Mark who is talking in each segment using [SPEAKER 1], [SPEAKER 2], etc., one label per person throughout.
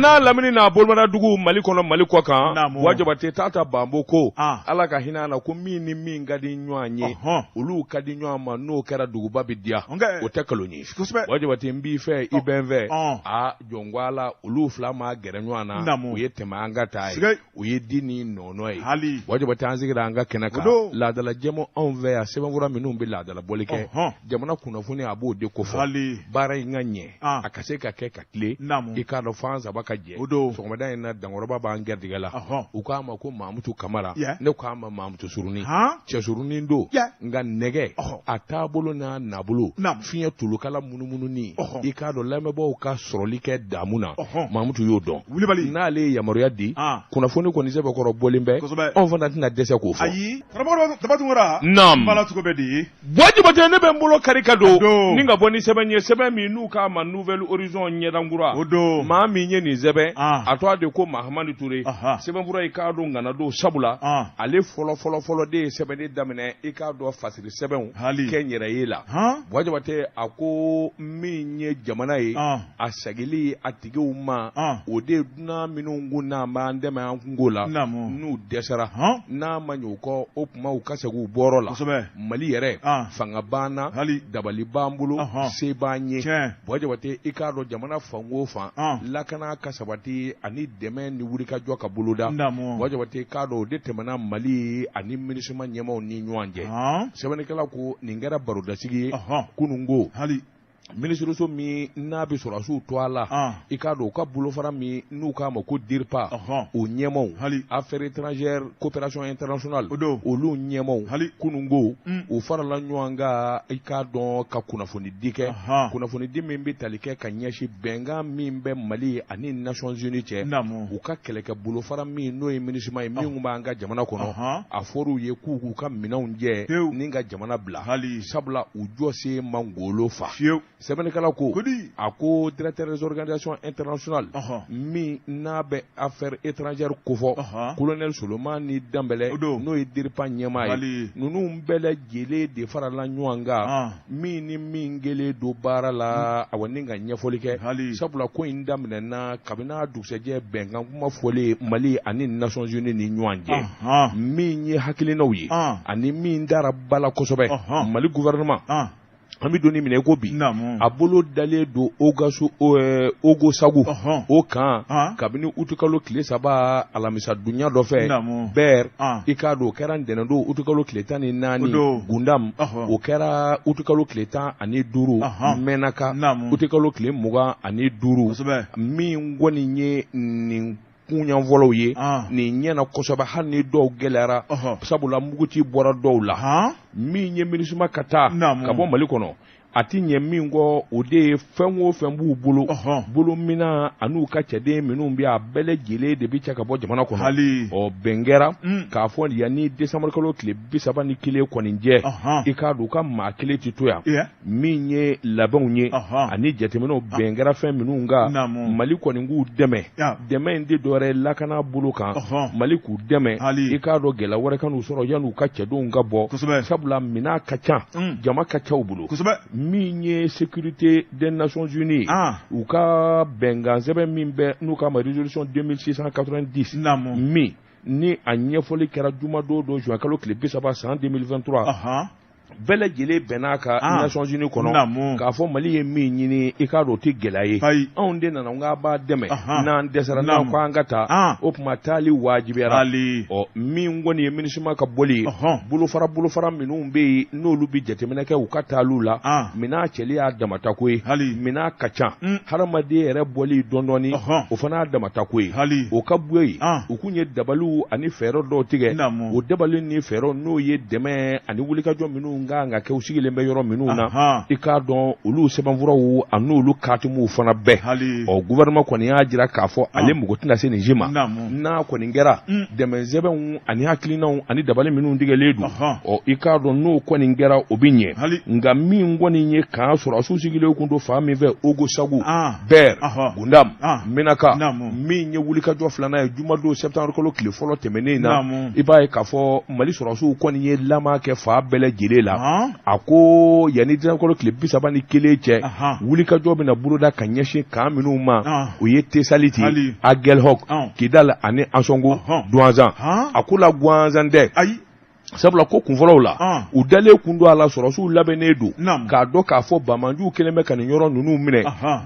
[SPEAKER 1] n'a lamini n'a bolomadadugu, Mali kɔnɔ, Mali kɔ kan. Buwa Jabate, Tata Banbo ko Ala ka hinɛ a na, ko min ni min ka di ɲɔgɔn ye, olu ka di ɲɔgɔn ma, n'o kɛra duguba bɛ diya, o tɛ nkalon ye. Buwa Jabate, n b'i fɛ, i bɛ n fɛ, a jɔn ko Ala, olu fila ma gɛrɛ ɲɔgɔn na, u ye tɛmɛ an ka taa ye, o ye di ni nɔnɔ ye. Buwa Jabate, an sigira an ka kɛnɛ kan, laadala jɛmu anw fɛ yan, sɛbɛnfura minnu bɛ laadala bɔli kɛ, jamana kunnafoni, a b'o de kofɔ. Baara in ka ɲɛ, a ka se ka kɛ ka tilen, i k'a dɔn fan saba ka jɛ. Sɔgɔmada in na, dankɔrɔba b'an garijɛgɛ la, u k'a ma ko Mamutu Kamara, ne k'a ma Mamutu Surunin, cɛ surunin don, nka nɛgɛ a taabolo n'a nabolo, fiɲɛ tulukala munumununi, i k'a dɔn lamɛnbaaw ka sɔrɔli kɛ damu na, Mamutu y'o dɔn.
[SPEAKER 2] Wulibali
[SPEAKER 1] n'ale ye yamaruya di, kunnafoni kɔni sɛbɛkɔrɔ bɔlen bɛ, anw fana tɛna dɛsɛ k'o fɔ.
[SPEAKER 2] Ayi, karamɔgɔ Daba Tunkara.
[SPEAKER 1] Naam.
[SPEAKER 2] Bala cogo bɛ di ye?
[SPEAKER 1] Buwa Jabate, ne bɛ n bolo kari ka don ni ka bɔ ni sɛbɛn ye, sɛbɛn min n'u k'a ma Nouvel Horizon, ɲɛdankura.
[SPEAKER 2] O don.
[SPEAKER 1] Maa min ye nin sɛbɛn, a tɔgɔ de ko Mahamani Ture. Sɛbɛnfura, i k'a dɔn ŋana don, sabula ale fɔlɔ fɔlɔ fɔlɔ de ye sɛbɛnni daminɛ, i k'a dɔn fasiri sɛbɛnw kɛ n yɛrɛ ye la. Buwa Jabate, a ko min ye jamana ye, a segili a tigiw ma, o de ye dunan minnu kun n'an b'an dɛmɛ an kunko la, n'u dɛsɛra, n'a ma ɲɛ u kɔ, o tuma u ka segin u bɔyɔrɔ la. Mali yɛrɛ, fanga b'an na, dabali b'an bolo, se b'an ye. Buwa Jabate, i k'a dɔn jamana fan o fan, lakana ka sabati ani dɛmɛ ni wulikajɔ ka boloda. Buwa Jabate, i k'a dɔn o de tɛmɛna Mali ani MINUSMA ɲɛmaaw ni ɲɔgɔn cɛ. Sɛbɛnnikɛla ko nin kɛra barodasigi ye kununko minisiriso min n'a bɛ sɔrɔdasiw to a la, i k'a dɔn u ka bolofara min n'u k'a ma ko DIRPA, o ɲɛmaaw, affaires étrangères, coopération internationale, olu ɲɛmaaw, kununko u farala ɲɔgɔn kan, i k'a dɔn ka kunnafoni di kɛ, kunnafoni di min bɛ tali kɛ ka ɲɛsin bɛnkan min bɛ Mali ani Nations Unies cɛ, u ka kɛlɛkɛ bolofara min n'o ye MINUSMA ye, min b'an ka jamana kɔnɔ. A fɔr'u ye k'u k'u ka minɛnw jɛ ni ka jamana bila, sabula u jɔsen ma ngolo fa. Sɛbɛnnikɛla ko, a ko directeur des organisations internationales min n'a bɛ affaires étrangères kofɔ, colonel Solomani Danbɛlɛ, n'o ye DIRPA ɲɛmaa ye, ninnu bɛɛ lajɛlen de farala ɲɔgɔn kan, min ni min kelen don baara la, awa, ni ka ɲɛfɔli kɛ, sabula ko in daminɛna kabini a dugusɛjɛ bɛnkan kuma fɔlen Mali ani Nations Unies ni ɲɔgɔn cɛ, min ye hakilinaw ye ani min dara ba la kosɛbɛ. Mali gouvernement, an bɛ don min na i ko bi, a bolo dalen don Ogosagu o kan kabini utukalo tile 3, alamisa dunya dɔ fɛ Ber, i k'a dɔn o kɛra ntɛnɛndon utukalo tile 14, Gundam, o kɛra utukalo tile 15, Mɛnaka, utukalo tile 25. Min kɔni ye nin kunɲan fɔlɔw ye, nin ɲɛna kosɛbɛ, hali ni dɔw gɛlɛyara, sabula muguci bɔra dɔw la. Min ye MINUSMA ka taa ka bɔ Mali kɔnɔ, a ti ɲɛ min kɔ, o de ye fɛn o fɛn b'u bolo, bolominan an'u ka cɛden minnu bɛ, a bɛɛ lajɛlen de bɛ cɛ ka bɔ jamana kɔnɔ. Ɔ bɛn kɛra k'a fɔ yanni décembre kalo tile 31 kɔni cɛ, i k'a dɔn u ka maa kelen tɛ to yan. Min ye labɛnw ye ani jateminɛw, bɛn kɛra fɛn minnu kan, Mali kɔni k'u dɛmɛ. Dɛmɛ in tɛ dɔwɛrɛ ye lakana bolo kan, Mali k'u dɛmɛ, i k'a dɔn gɛlɛya wɛrɛ kan'u sɔrɔ yan'u ka cɛdenw ka bɔ, sabula minɛn ka ca, jama ka ca u bolo. Min ye sécurité des Nations Unies, u ka bɛnkan sɛbɛn min bɛ n'u k'a ma résolution 2690, min ni a ɲɛfɔli kɛra jumadon don juin kalo tile 30 san 2023, bɛɛ lajɛlen bɛnn'a kan Nations Unies kɔnɔ k'a fɔ Mali ye min ɲini, i k'a dɔn o tɛ gɛlɛya ye. Anw de nana k'an b'a dɛmɛ, n'an dɛsɛra, n'an ko an ka taa, o tuma taali wajibiyara. Ɔ min kɔni ye MINUSMA ka bɔli ye, bolofara bolofara minnu bɛ yen n'olu bɛ jateminɛ kɛ u ka taaliw la, minɛn cɛli y'a damatako ye, minɛn ka ca, hadamaden yɛrɛ bɔli dɔɔnin, o fana y'a damatako ye. O ka bɔ yen, u kun ye dabaliw ani fɛɛrɛ dɔw tigɛ. O dabali ni fɛɛrɛ, n'o ye dɛmɛ ani wulikajɔ minnu kan ka kɛ u sigilen bɛ yɔrɔ minnu na, i k'a dɔn olu sɛbɛnfuraw ani olu katimuw fana bɛɛ. Ɔ gouvernement kɔni y'a jira k'a fɔ ale mago tɛna se nin si ma, n'a kɔni kɛra dɛmɛ sɛbɛnw ani hakilinaw ani dabali minnu tigɛlen don. Ɔ i k'a dɔn n'o kɔni kɛra, o bɛ ɲɛ. Nka min kɔni ye k'an sɔrɔdasiw sigilen kun don fan min fɛ, Ogosagu, Ber, Gundam, Menaka, min ye wulikajɔ filanan ye jumadon septembre kalo tile fɔlɔ tɛmɛnen na, i b'a ye k'a fɔ Mali sɔrɔdasiw kɔni ye lama kɛ fan bɛɛ lajɛlen la, a ko yanni décembre tile 31 cɛ, wulikajɔ bɛna boloda ka ɲɛsin camp minnu ma, o ye Tesaliti, Agelhɔk, Kidal ani Ansɔngo Duwanzan. A ko la gansan tɛ,
[SPEAKER 2] ayi.
[SPEAKER 1] Sabula ko kunfɔlɔw la, u dalen kun don a la, sɔrɔsiw labɛnnen don k'a dɔn k'a fɔ banbaanciw kɛlen bɛ ka nin yɔrɔ ninnu minɛ.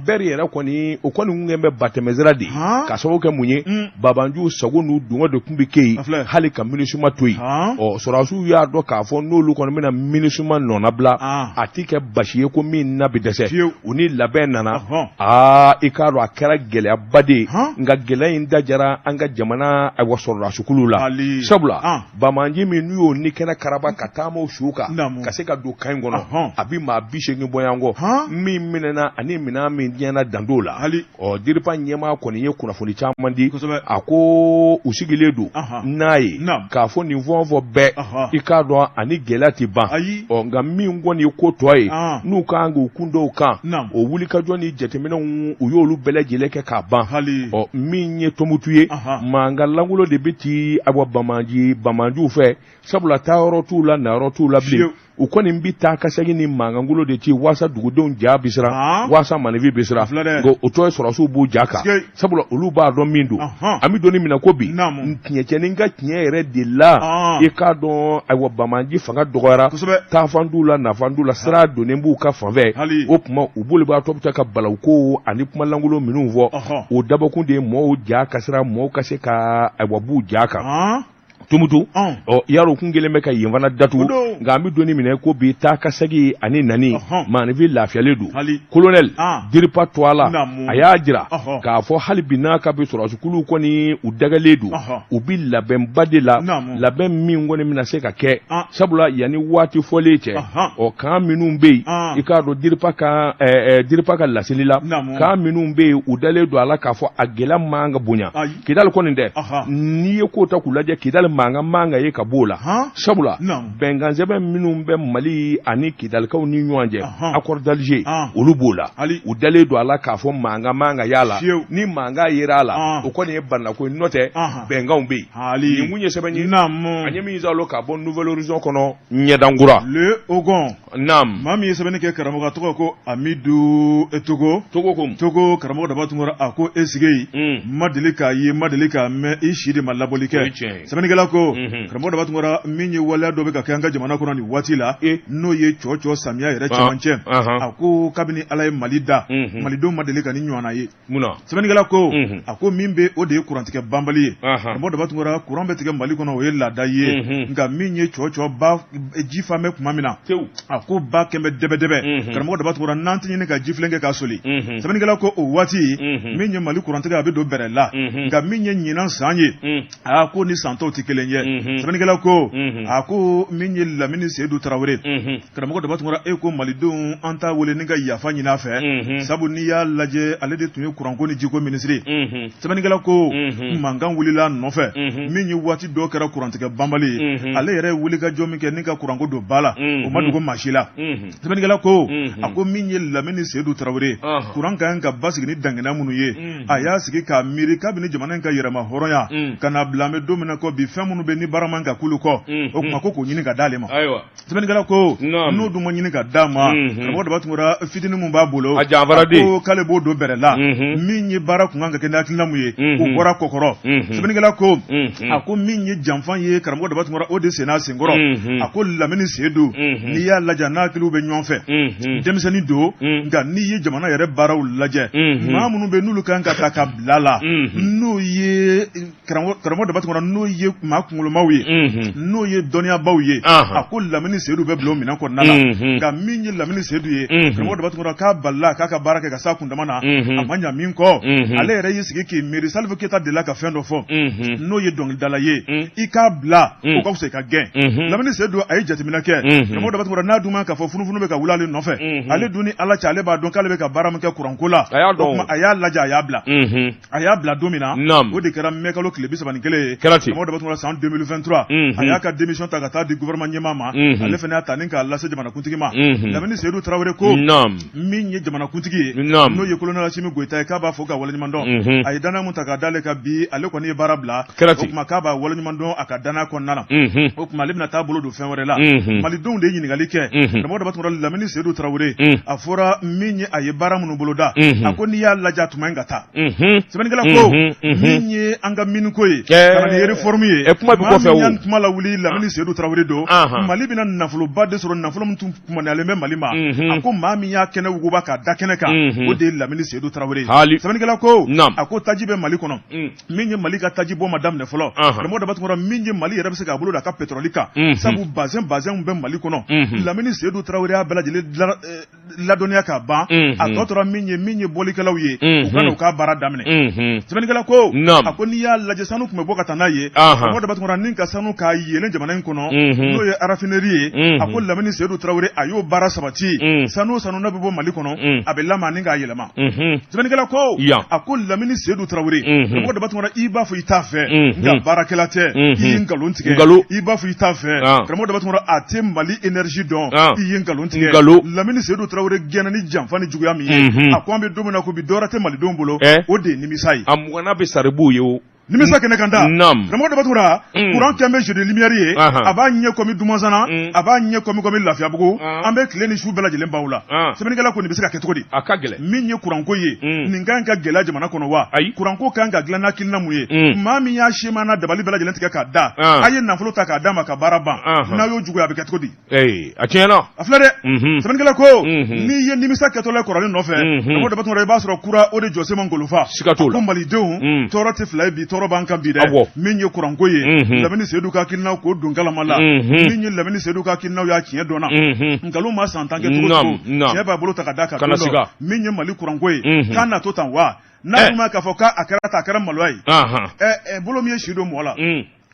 [SPEAKER 1] Bɛri yɛrɛ kɔni, o kɔni kun bɛ batɛmɛsira de ye, ka sababu kɛ mun ye? Banbaanciw sago n'u dungɔ de tun bɛ kɛ yen, hali ka MINUSMA to yen. Ɔ, sɔrɔsiw y'a dɔn k'a fɔ n'olu kɔni bɛna MINUSMA nɔnabila, a tɛ kɛ basi ye ko min na bɛ dɛsɛ. U ni labɛn nana, aa, i k'a dɔn a kɛra gɛlɛyaba de ye, nka gɛlɛya in dajara an ka jamana, ayiwa, sɔrɔdasikulu la, sabula banbaanci min n'u y'o ni kɛnɛ karaba ka taama su kan ka se ka don camp in kɔnɔ, a bɛ maa 80 bɔɲɔgɔnko min minɛna ani minɛn min tiɲɛna dan t'o la. Ɔ, DIRPA ɲɛmaa kɔni ye kunnafoni caman di. A ko u sigilen don n'a ye k'a fɔ nin fɛn o fɛn bɛɛ, i k'a dɔn ani gɛlɛya tɛ ban. Ɔ, nka min kɔni ye ko tɔ ye, n'u kan k'u kun da o kan, o wulikajɔ ni jateminɛw, u y'olu bɛɛ lajɛlen kɛ k'a ban. Ɔ, min ye Tɔnbutu ye, mankan lankolon de bɛ ci, awa, banbaanciw fɛ, sabula taayɔrɔ t'u la, nayɔrɔ t'u la bilen. U kɔni bɛ taa ka segin ni mankankolon de ci waasa dugudenw ja bɛ siran, waasa maaninfin bɛ siran. Nka o tɔ ye sɔrɔsiw b'u ja kan, sabula olu b'a dɔn min don. An bɛ don min na ko bi, tiɲɛcɛnin ka tiɲɛ yɛrɛ de la, i k'a dɔn, ayiwa, banbaanci fanga dɔgɔyara, taafan t'u la, nafan t'u la, sira donnen b'u ka fanfɛ. O tuma u bolibaatɔ bɛ taa ka balawu ko ani kumalankolon minnu fɔ, o dabɔkun de ye mɔgɔw ja ka siran, mɔgɔw ka se ka, ayiwa, b'u ja kan. Tumutu, ɔ, yarɔ, kun kɛlen bɛ ka yen fana datugu. Nka an bɛ don min na ko bi, taa ka segin ani nani, maaninfin lafiyalen don. Kolonɛli DIRPA tɔgɔ la, a y'a jira k'a fɔ hali bi n'a ka bi sɔrɔdasikulu kɔni, u dagalen don, u bɛ labɛnba de la, labɛn min kɔni bɛna se ka kɛ, sabula yanni waati fɔlen cɛ, ɔ, camp minnu bɛ yen, i k'a dɔn DIRPA ka laseli la, camp minnu bɛ yen, u dalen don a la k'a fɔ a gɛlɛya man ka bonya. Kidali kɔni dɛ, n'i ye ko ta k'u lajɛ, Kidali mankan man ka ye ka b'o la, sabula bɛnkansɛbɛn minnu bɛ Mali ani Kidalikaw ni ɲɔgɔn cɛ, accord d'Alger, olu b'o la. U dalen don a la k'a fɔ mankan man ka y'a la. Ni mankan yera a la, o kɔni ye banako ye, n'o tɛ bɛnkanw bɛ yen. Nin kun ye sɛbɛn ye an ye min sɔrɔ ka bɔ Nouvel Horizon kɔnɔ, ɲɛdankura.
[SPEAKER 2] Le Hogon.
[SPEAKER 1] Naam.
[SPEAKER 2] Maa min ye sɛbɛnni kɛ, karamɔgɔ tɔgɔ ko Amidu Togo.
[SPEAKER 1] Togo ko.
[SPEAKER 2] Togo, karamɔgɔ Daba Tunkara, a ko e sigi yen. Ma deli k'a ye, ma deli k'a mɛn, i si de ma labɔli kɛ. Sɛbɛnnikɛla ko, karamɔgɔ Daba Tunkara, min ye waleya dɔ bɛ ka kɛ an ka jamana kɔnɔ nin waati la, n'o ye cɔcɔ samiya yɛrɛ cɛmancɛ. A ko kabini Ala ye Mali da, Malidenw ma deli ka nin ɲɔgɔnna ye.
[SPEAKER 1] Munna?
[SPEAKER 2] Sɛbɛnnikɛla ko, a ko min bɛ, o de ye kurantigɛ banbali ye. Karamɔgɔ Daba Tunkara, kuran bɛ tigɛ Mali kɔnɔ, o ye laada ye. Nka min ye cɔcɔ ba ji fan bɛ tuma min na, a ko ba kɛmɛ dɛbɛdɛbɛ, karamɔgɔ Daba Tunkara, n'an tɛ ɲini ka jifilen kɛ k'a soli. Sɛbɛnnikɛla ko o waati, min ye Mali kurantigɛ, a bɛ don bɛrɛ la. Nka min ye ɲinan san ye, a ko ni san tɔw tɛ kelen ye. Sɛbɛnnikɛla ko, a ko min ye Lamini Seyidu Tarawele, karamɔgɔ Daba Tunkara, e ko malidenw, an t'a wele ni ka yafa ɲini a fɛ, sabu n'i y'a lajɛ, ale de tun ye kuranko ni jiko minisiri. Sɛbɛnnikɛla ko mankan wulila a nɔfɛ. Min ye waati dɔ kɛra kurantigɛ banbali ye, ale yɛrɛ ye wulikajɔ min kɛ ni ka kuranko don ba la, o ma dogo maa si la. Sɛbɛnnikɛla ko, a ko min ye Lamini Seyidu Tarawele, kuran ka kan ka basigi ni dankɛnɛ minnu ye, a y'a sigi k'a miiri kabini jamana in ka yɛrɛma hɔrɔnya ka n'a bila an bɛ don min na ko bi, fɛn minnu bɛ ni baara man ka k'olu kɔ, o tuma ko k'o ɲini ka d'ale ma. Sɛbɛnnikɛla ko n'o dun ma ɲini ka d'a ma, karamɔgɔ Daba Tunkara, fitinin min b'a bolo,
[SPEAKER 1] a janfara de,
[SPEAKER 2] ko k'ale b'o don bɛrɛ la. Min ye baara kun kan ka kɛ ni hakilina mun ye, o bɔra kɔkɔrɔ. Sɛbɛnnikɛla ko, a ko min ye janfa ye, karamɔgɔ Daba Tunkara, o de senna senkɔrɔ. A ko Lamini Seyidu, n'i y'a lajɛ, n'a hakiliw bɛ ɲɔgɔn fɛ, denmisɛnnin don, nka n'i ye jamana yɛrɛ baaraw lajɛ, maa minnu bɛ n'olu kan ka ta ka bila la, n'o ye karamɔgɔ Daba Tunkara, n'o ye maa kunkolomaw ye, n'o ye dɔnniyabaw ye, a ko Lamini Seyidu bɛ bila o minɛn kɔnɔna la. Nka min ye Lamini Seyidu ye, karamɔgɔ Daba Tunkara, k'a balila k'a ka baara kɛ ka s'a kundama na, a ma ɲa min kɔ, ale yɛrɛ y'i sigi k'i miiri. Salifu Keyita delila ka fɛn dɔ fɔ, n'o ye dɔnkilidala ye, i k'a bila, o ka fisa i ka gɛn. Lamini Seyidu, a ye jateminɛ kɛ, karamɔgɔ Daba Tunkara, n'a dun ma k'a fɔ funufunu bɛ ka wuli ale nɔfɛ, ale dun ni Ala cɛ, ale b'a dɔn k'ale bɛ ka baara min kɛ kuranko la. A y'a lajɛ, a y'a bila. A y'a bila don min na, o de kɛra mɛkalo tile 31 ye.
[SPEAKER 1] Kɛra ten.
[SPEAKER 2] Karamɔgɔ Daba Tunkara, Tunkara san 2023, a y'a ka démission ta ka taa di gouvernement ɲɛmaa ma. Ale fana y'a ta ni k'a lase jamanakuntigi ma. Lamini Seydou Tarawele ko min ye jamanakuntigi ye, n'o ye colonel Assimi Goïta ye, k'a b'a fo ka waleɲuman dɔn. A ye danaya mun ta k'a d'ale kan bi, ale kɔni ye baara bila. O tuma k'a b'a waleɲuman dɔn a ka danaya kɔnɔna na. O tuma ale bɛna taa bolo don fɛn wɛrɛ la. Malidenw de ye ɲininkali kɛ. Karamɔgɔ Daba Tunkara, Lamini Seydou Tarawele, a fɔra min ye, a ye baara minnu boloda, a ko n'i y'a lajɛ, a tuma in ka taa. Sɛbɛnnikɛla ko min ye an ka miniko ye, ka na ni réforme ye,
[SPEAKER 1] kuma bɛ kɔfɛ,
[SPEAKER 2] o kuma lawuli, Lamini Seydou Tarawele don. Mali bɛna nafoloba de sɔrɔ, nafolo min tun kumaniyalen bɛ Mali ma. A ko maa min y'a kɛnɛ wuguba k'a da kɛnɛ kan, o de ye Lamini Seydou Tarawele ye. Sɛbɛnnikɛla ko, a ko taji bɛ Mali kɔnɔ. Min ye Mali ka taji bɔ ma daminɛ fɔlɔ, karamɔgɔ Daba Tunkara, min ye Mali yɛrɛ bɛ se k'a bolo da a ka pétrole kan, sabu bazin bazin bɛ Mali kɔnɔ. Lamini Seydou Tarawele y'a bɛɛ lajɛlen ladɔnniya ka ban. A tɔ tora min ye, min ye bɔlikɛlaw ye, u ka na u ka baara daminɛ. Sɛbɛnnikɛla ko, a ko n'i y'a lajɛ, sanu tun bɛ bɔ ka taa n'a ye, karamɔgɔ Daba Tunkara, ni ka sanu k'a yeelen jamana in kɔnɔ, n'o ye raffinerie ye. A ko Lamini Seydou Tarawele, a y'o baara sabati. Sanu o sanu n'a bɛ bɔ Mali kɔnɔ, a bɛ lama ni k'a yɛlɛma. Sɛbɛnnikɛla ko, a ko Lamini Seydou Tarawele, karamɔgɔ Daba Tunkara, i b'a fɔ i t'a fɛ, nka baarakɛla tɛ, i ye nkalon tigɛ. I b'a fɔ i t'a fɛ, karamɔgɔ Daba Tunkara, a tɛ Mali énergie dɔn, i ye nkalon tigɛ. Lamini Seydou Tarawele gɛnna ni janfa ni juguya min ye, a ko an bɛ don min na ko bi, dɔwɛrɛ tɛ malidenw bolo, o de ye nimisa ye.
[SPEAKER 1] A muganna bɛ saribuw ye o.
[SPEAKER 2] Nimisa kɛnɛ kan da. Karamɔgɔ Daba Tunkara, kuran kɛn bɛ jeu de lumière ye, a b'a ɲɛ kɔmi Dumanzana, a b'a ɲɛ kɔmi kɔmi Lafiyabugu. An bɛ tile ni su bɛɛ lajɛlen baw la. Sɛbɛnnikɛla ko nin bɛ se ka kɛ cogo di?
[SPEAKER 1] A ka gɛlɛn.
[SPEAKER 2] Min ye kuranko ye, nin ka kan ka gɛlɛya jamana kɔnɔ wa?
[SPEAKER 1] Ayi.
[SPEAKER 2] Kuranko kan ka dilan n'akilina mun ye? Maa min y'a schéma n'a dabali bɛɛ lajɛlen tigɛ k'a da, a ye nafolo ta k'a d'a ma ka baara ban, n'a y'o juguya, a bɛ kɛ cogo di?
[SPEAKER 1] A tiɲɛna.
[SPEAKER 2] A filɛ dɛ. Sɛbɛnnikɛla ko n'i ye nimisa kɛtɔla ye kɔrɔlen nɔfɛ, karamɔgɔ Daba Tunkara, i b'a sɔrɔ kura o de jɔsen ma ngolofa.
[SPEAKER 1] Siga t'o la.
[SPEAKER 2] Ko malidenw tɔɔrɔ tɛ fila ye bi, tɔɔrɔ b'an kan bi dɛ. Min ye kuranko ye, Lamini Seydou ka hakilinaw k'o don kalama la. Min ye Lamini Seydou ka hakilinaw y'a tiɲɛ dɔnna, nkalon ma san 10 kɛ cogo o cogo, tiɲɛ b'a bolo ta ka d'a kan don dɔ. Min ye Mali kuranko ye, k'a na to tan wa? N'a dun ma k'a fɔ k'a kɛra tan, a kɛra maloya ye. Bolo min ye si don mɔgɔ la,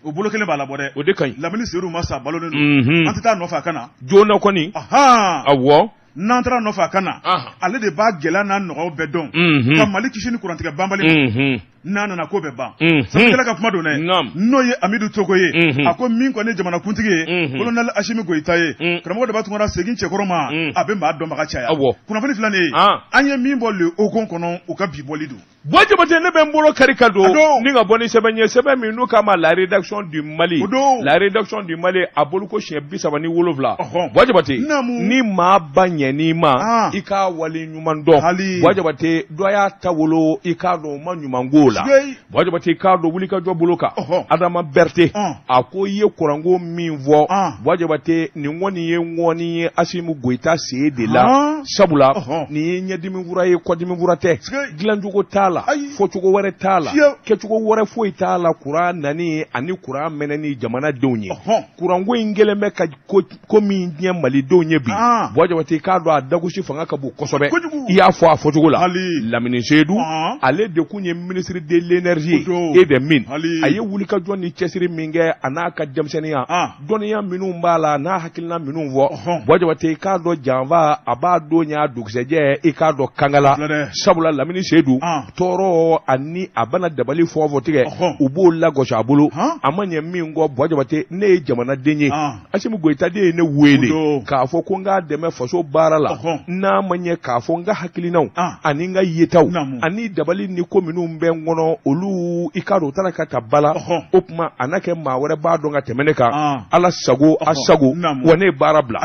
[SPEAKER 2] o bolo kelen b'a labɔ dɛ.
[SPEAKER 1] O de ka ɲi.
[SPEAKER 2] Lamini Seydou ma sa, balolen don. An tɛ taa nɔfɛ a ka na.
[SPEAKER 1] Joona kɔni. Awɔ.
[SPEAKER 2] N'an taara nɔfɛ a ka na, ale de b'a gɛlɛya n'a nɔgɔyaw bɛɛ dɔn, ka Mali kisi ni kurantigɛ banbali ma. N'a nana, ko bɛ ban. Sɛbɛnnikɛla ka kuma don dɛ, n'o ye Amidu Togo ye. A ko min kɔni ye jamanakuntigi ye, colonel Assimi Goïta ye, karamɔgɔ Daba Tunkara, segin cɛkɔrɔ ma, a bɛ maa dɔnbaga caya. Kunnafoni filɛ nin ye, an ye min bɔ Le Hogon kɔnɔ, u ka bi bɔli don.
[SPEAKER 1] Buwa Jabate, ne bɛ n bolo kari ka don ni ka bɔ ni sɛbɛn ye, sɛbɛn min n'u k'a ma La Rédaction du Mali. La Rédaction du Mali, a boliko siɲɛ 37. Buwa Jabate, ni maa ba ɲɛn'i ma, i k'a wale ɲuman dɔn. Buwa Jabate, dɔ y'a ta wolo, i k'a dɔn o ma ɲuman k'o la. Buwa Jabate, i k'a dɔn wulikajɔ bolo kan, Adama Berete, a ko i ye kuranko min fɔ, Buwa Jabate, nin kɔni ye ŋɔni ye Asimi Goyita sen de la, sabula nin ye ɲɛdimi fura ye, kɔdimi fura tɛ. Dilancogo t'a la, fɔcogo wɛrɛ t'a la, kɛcogo wɛrɛ foyi t'a la. Kuran nani ani kuran mɛnɛni jamanadenw ye, kuranko in kɛlen bɛ ka ko min tiɲɛ malidenw ye bi, Buwa Jabate, i k'a dɔn a dagosi fanga ka bon kosɛbɛ. I y'a fɔ a fɔcogo la, Lamini Seydou, ale de kun ye ministre de l'énergie et des mines. A ye wulikajɔ ni cɛsiri min kɛ, a n'a ka denmisɛnninya, dɔnniya minnu b'a la, n'a hakilina minnu fɔ, Buwa Jabate, i k'a dɔn janfa a b'a don y'a dugusɛjɛ, i k'a dɔn kangala, sabula Lamini Seydou tɔɔrɔ ani a bana dabali fɔ fɔ tigɛ, u b'o lagosi a bolo. A ma ɲɛ min kɔ, Buwa Jabate, ne ye jamanaden ye, Asimi Goyita de ye ne wele k'a fɔ ko n k'a dɛmɛ faso baara la. N'a ma ɲɛ k'a fɔ n ka hakilinaw ani n ka yetaw ani dabali ni ko minnu bɛ n kɔnɔ, olu, i k'a dɔn u taara ka ta ba la, o tuma a n'a kɛ maa wɛrɛ b'a dɔn ka tɛmɛ ne kan. Ala sago a sago wa, ne ye baara bila.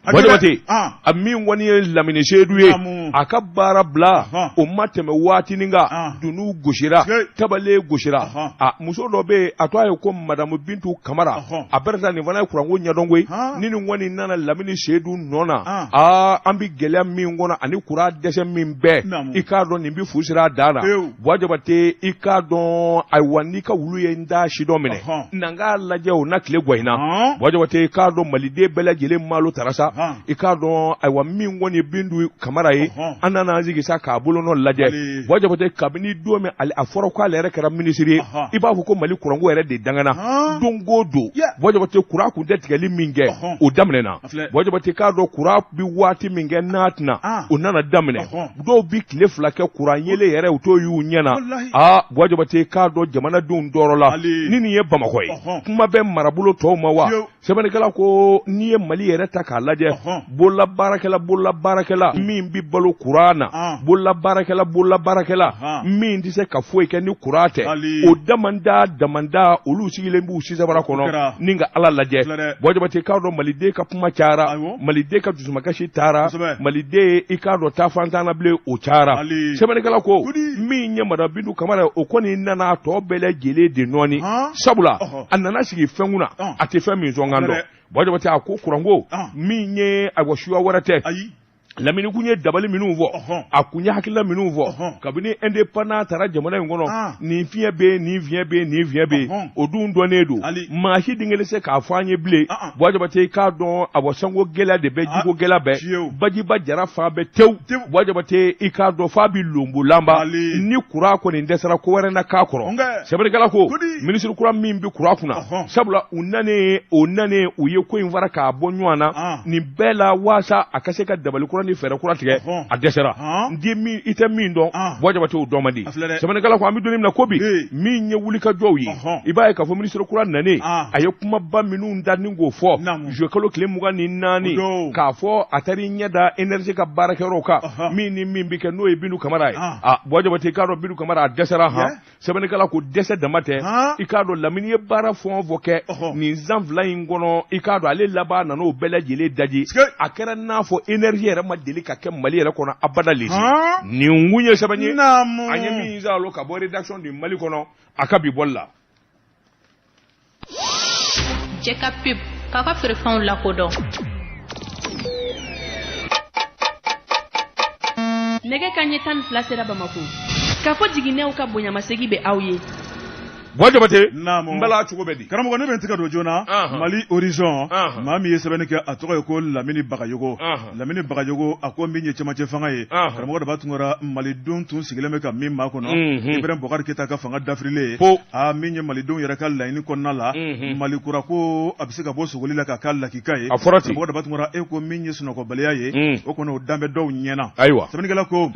[SPEAKER 1] Buwa Jabate, a min kɔni ye Lamini Seydou ye, a ka baara bila o ma tɛmɛ waatinin kan, dunun gosira, tabale gosira. A muso dɔ bɛ yen, a tɔgɔ ye ko madamu Bintu Kamara. A bɛrɛ nin fana ye kuranko ɲɛdɔn koyi. Ni nin kɔni nana Lamini Seydou nɔ na, aa, an bɛ gɛlɛya min kɔnɔ ani kuran dɛsɛ min bɛɛ, i k'a dɔn nin bɛ fu siri a dan na. Buwa Jabate, i k'a dɔn, ayiwa, n'i ka wulu ye n da si dɔ minɛ, na n k'a lajɛ o na tile gwa in na. Buwa Jabate, i k'a dɔn maliden bɛɛ lajɛlen malo tara sa. I k'a dɔn ayiwa min kɔni ye Bintu Kamara ye, an nana an sigi sa k'a bolonɔ lajɛ. Buwa Jabate, kabini don min a fɔra k'ale yɛrɛ kɛra minisiri ye, i b'a fɔ ko Mali kuranko yɛrɛ de dangana. Don o don, Buwa Jabate, kuran kun tɛ tigɛli min kɛ, o daminɛna. Buwa Jabate, k'a dɔn kuran bɛ waati min kɛ n'a tɛ na, o nana daminɛ. Dɔw bɛ tile 2 kɛ kuran yeelen yɛrɛ u t'o y'u ɲɛ na. Aa, Buwa Jabate, k'a dɔn jamanadenw tɔɔrɔ la. Ni nin ye Bamakɔ ye, kuma bɛ marabolo tɔw ma wa? Sɛbɛnnikɛla ko n'i ye Mali yɛrɛ ta k'a lajɛ, bolola baarakɛla, bolola baarakɛla min bɛ balo kuran na, bolola baarakɛla, bolola baarakɛla min tɛ se ka foyi kɛ ni kuran tɛ, o damanda damanda, olu sigilen b'u sisabara kɔnɔ ni ka Ala lajɛ. Buwa Jabate, k'a dɔn maliden ka kuma cayara, maliden ka dusumakasi taara, maliden, i k'a dɔn taafantan na bilen, o cayara. Sɛbɛnnikɛla ko min ye madame Bintu Kamara ye, o kɔni nana a tɔ bɛɛ lajɛlen de nɔɔni, sabula a nana sigi fɛn kunna a tɛ fɛn min sɔnkan dɔn. Buwa Jabate, a ko kuranko min ye, ayiwa, suya wɛrɛ tɛ. Lamini kun ye dabali minnu fɔ, a kun ye hakilila minnu fɔ kabini indépendance taara jamana in kɔnɔ, nin fiɲɛ bɛ yen, nin fiɲɛ bɛ yen, nin fiɲɛ bɛ yen, o dun dɔnnen don, maa si den kelen se k'a fɔ an ye bilen. Buwa Jabate, i k'a dɔn a sanko gɛlɛya de bɛ, jiko gɛlɛya bɛ, bajiba jara fan bɛɛ tewu. Buwa Jabate, i k'a dɔn f'a bɛ lonbolanba ni kuran kɔni dɛsɛra, ko wɛrɛ na k'a kɔrɔ. Sɛbɛnnikɛla ko minisiri kura min bɛ kuran kunna, sabula u nanen, o nanen, u ye ko in fara k'a bɔ ɲɔgɔn na nin bɛɛ la waasa a ka se ka dabali kura ni fɛɛrɛ kura tigɛ, a dɛsɛra. N den min i tɛ min dɔn, Buwa Jabate, o dɔn man di. Sɛbɛnnikɛla ko an bɛ don min na ko bi, min ye wulikajɔw ye, i b'a ye k'a fɔ minisiri kura nanen, a ye kumaba minnu da ni k'o fɔ juillet kalo tile 24, k'a fɔ a taara i ɲɛ da énergie ka baarakɛyɔrɔw kan, min ni min bɛ kɛ, n'o ye Bintu Kamara ye. A Buwa Jabate, i k'a dɔn Bintu Kamara a dɛsɛra han. Sɛbɛnnikɛla ko dɛsɛ dama tɛ, i k'a dɔn Lamini ye baara fɛn o fɛn kɛ nin san 2 in kɔnɔ, i k'a dɔn ale laban nana o bɛɛ lajɛlen daji. A kɛra n'a fɔ énergie yɛrɛ ma deli ka kɛ Mali yɛrɛ kɔnɔ abada lesi. Nin kun ye sɛbɛn ye an ye min sɔrɔ ka bɔ rédaction du Mali kɔnɔ a ka bi bɔli la.
[SPEAKER 3] Jɛ ka pub k'a ka feerefɛnw lakodɔn.
[SPEAKER 4] Nɛgɛ kanɲɛ 12 sera Bamako. K'a fɔ jiginɛw ka bonyamasegin bɛ aw ye.
[SPEAKER 1] Buwa Jabate, n bala cogo bɛ di?
[SPEAKER 2] Karamɔgɔ, ne bɛ n tɛgɛ don joona. Mali Horizon, maa min ye sɛbɛnni kɛ, a tɔgɔ ye ko Lamini Bagayogo. Lamini Bagayogo, a ko min ye cɛmancɛ fanga ye, karamɔgɔ Daba Tunkara, malidenw tun sigilen bɛ ka min makɔnɔ, Ibrahim Boubacar Keita ka fanga dafirilen, aa, min ye malidenw yɛrɛ ka laɲini kɔnɔna la, Mali kura ko a bɛ se ka bɔ sogoli la ka k'a lakika ye.
[SPEAKER 1] A fɔra ten.
[SPEAKER 2] Karamɔgɔ Daba Tunkara, e ko min ye sunɔgɔbaliya ye, o kɔni o dan bɛ dɔw ɲɛna.
[SPEAKER 1] Ayiwa,
[SPEAKER 2] sɛbɛnnikɛla ko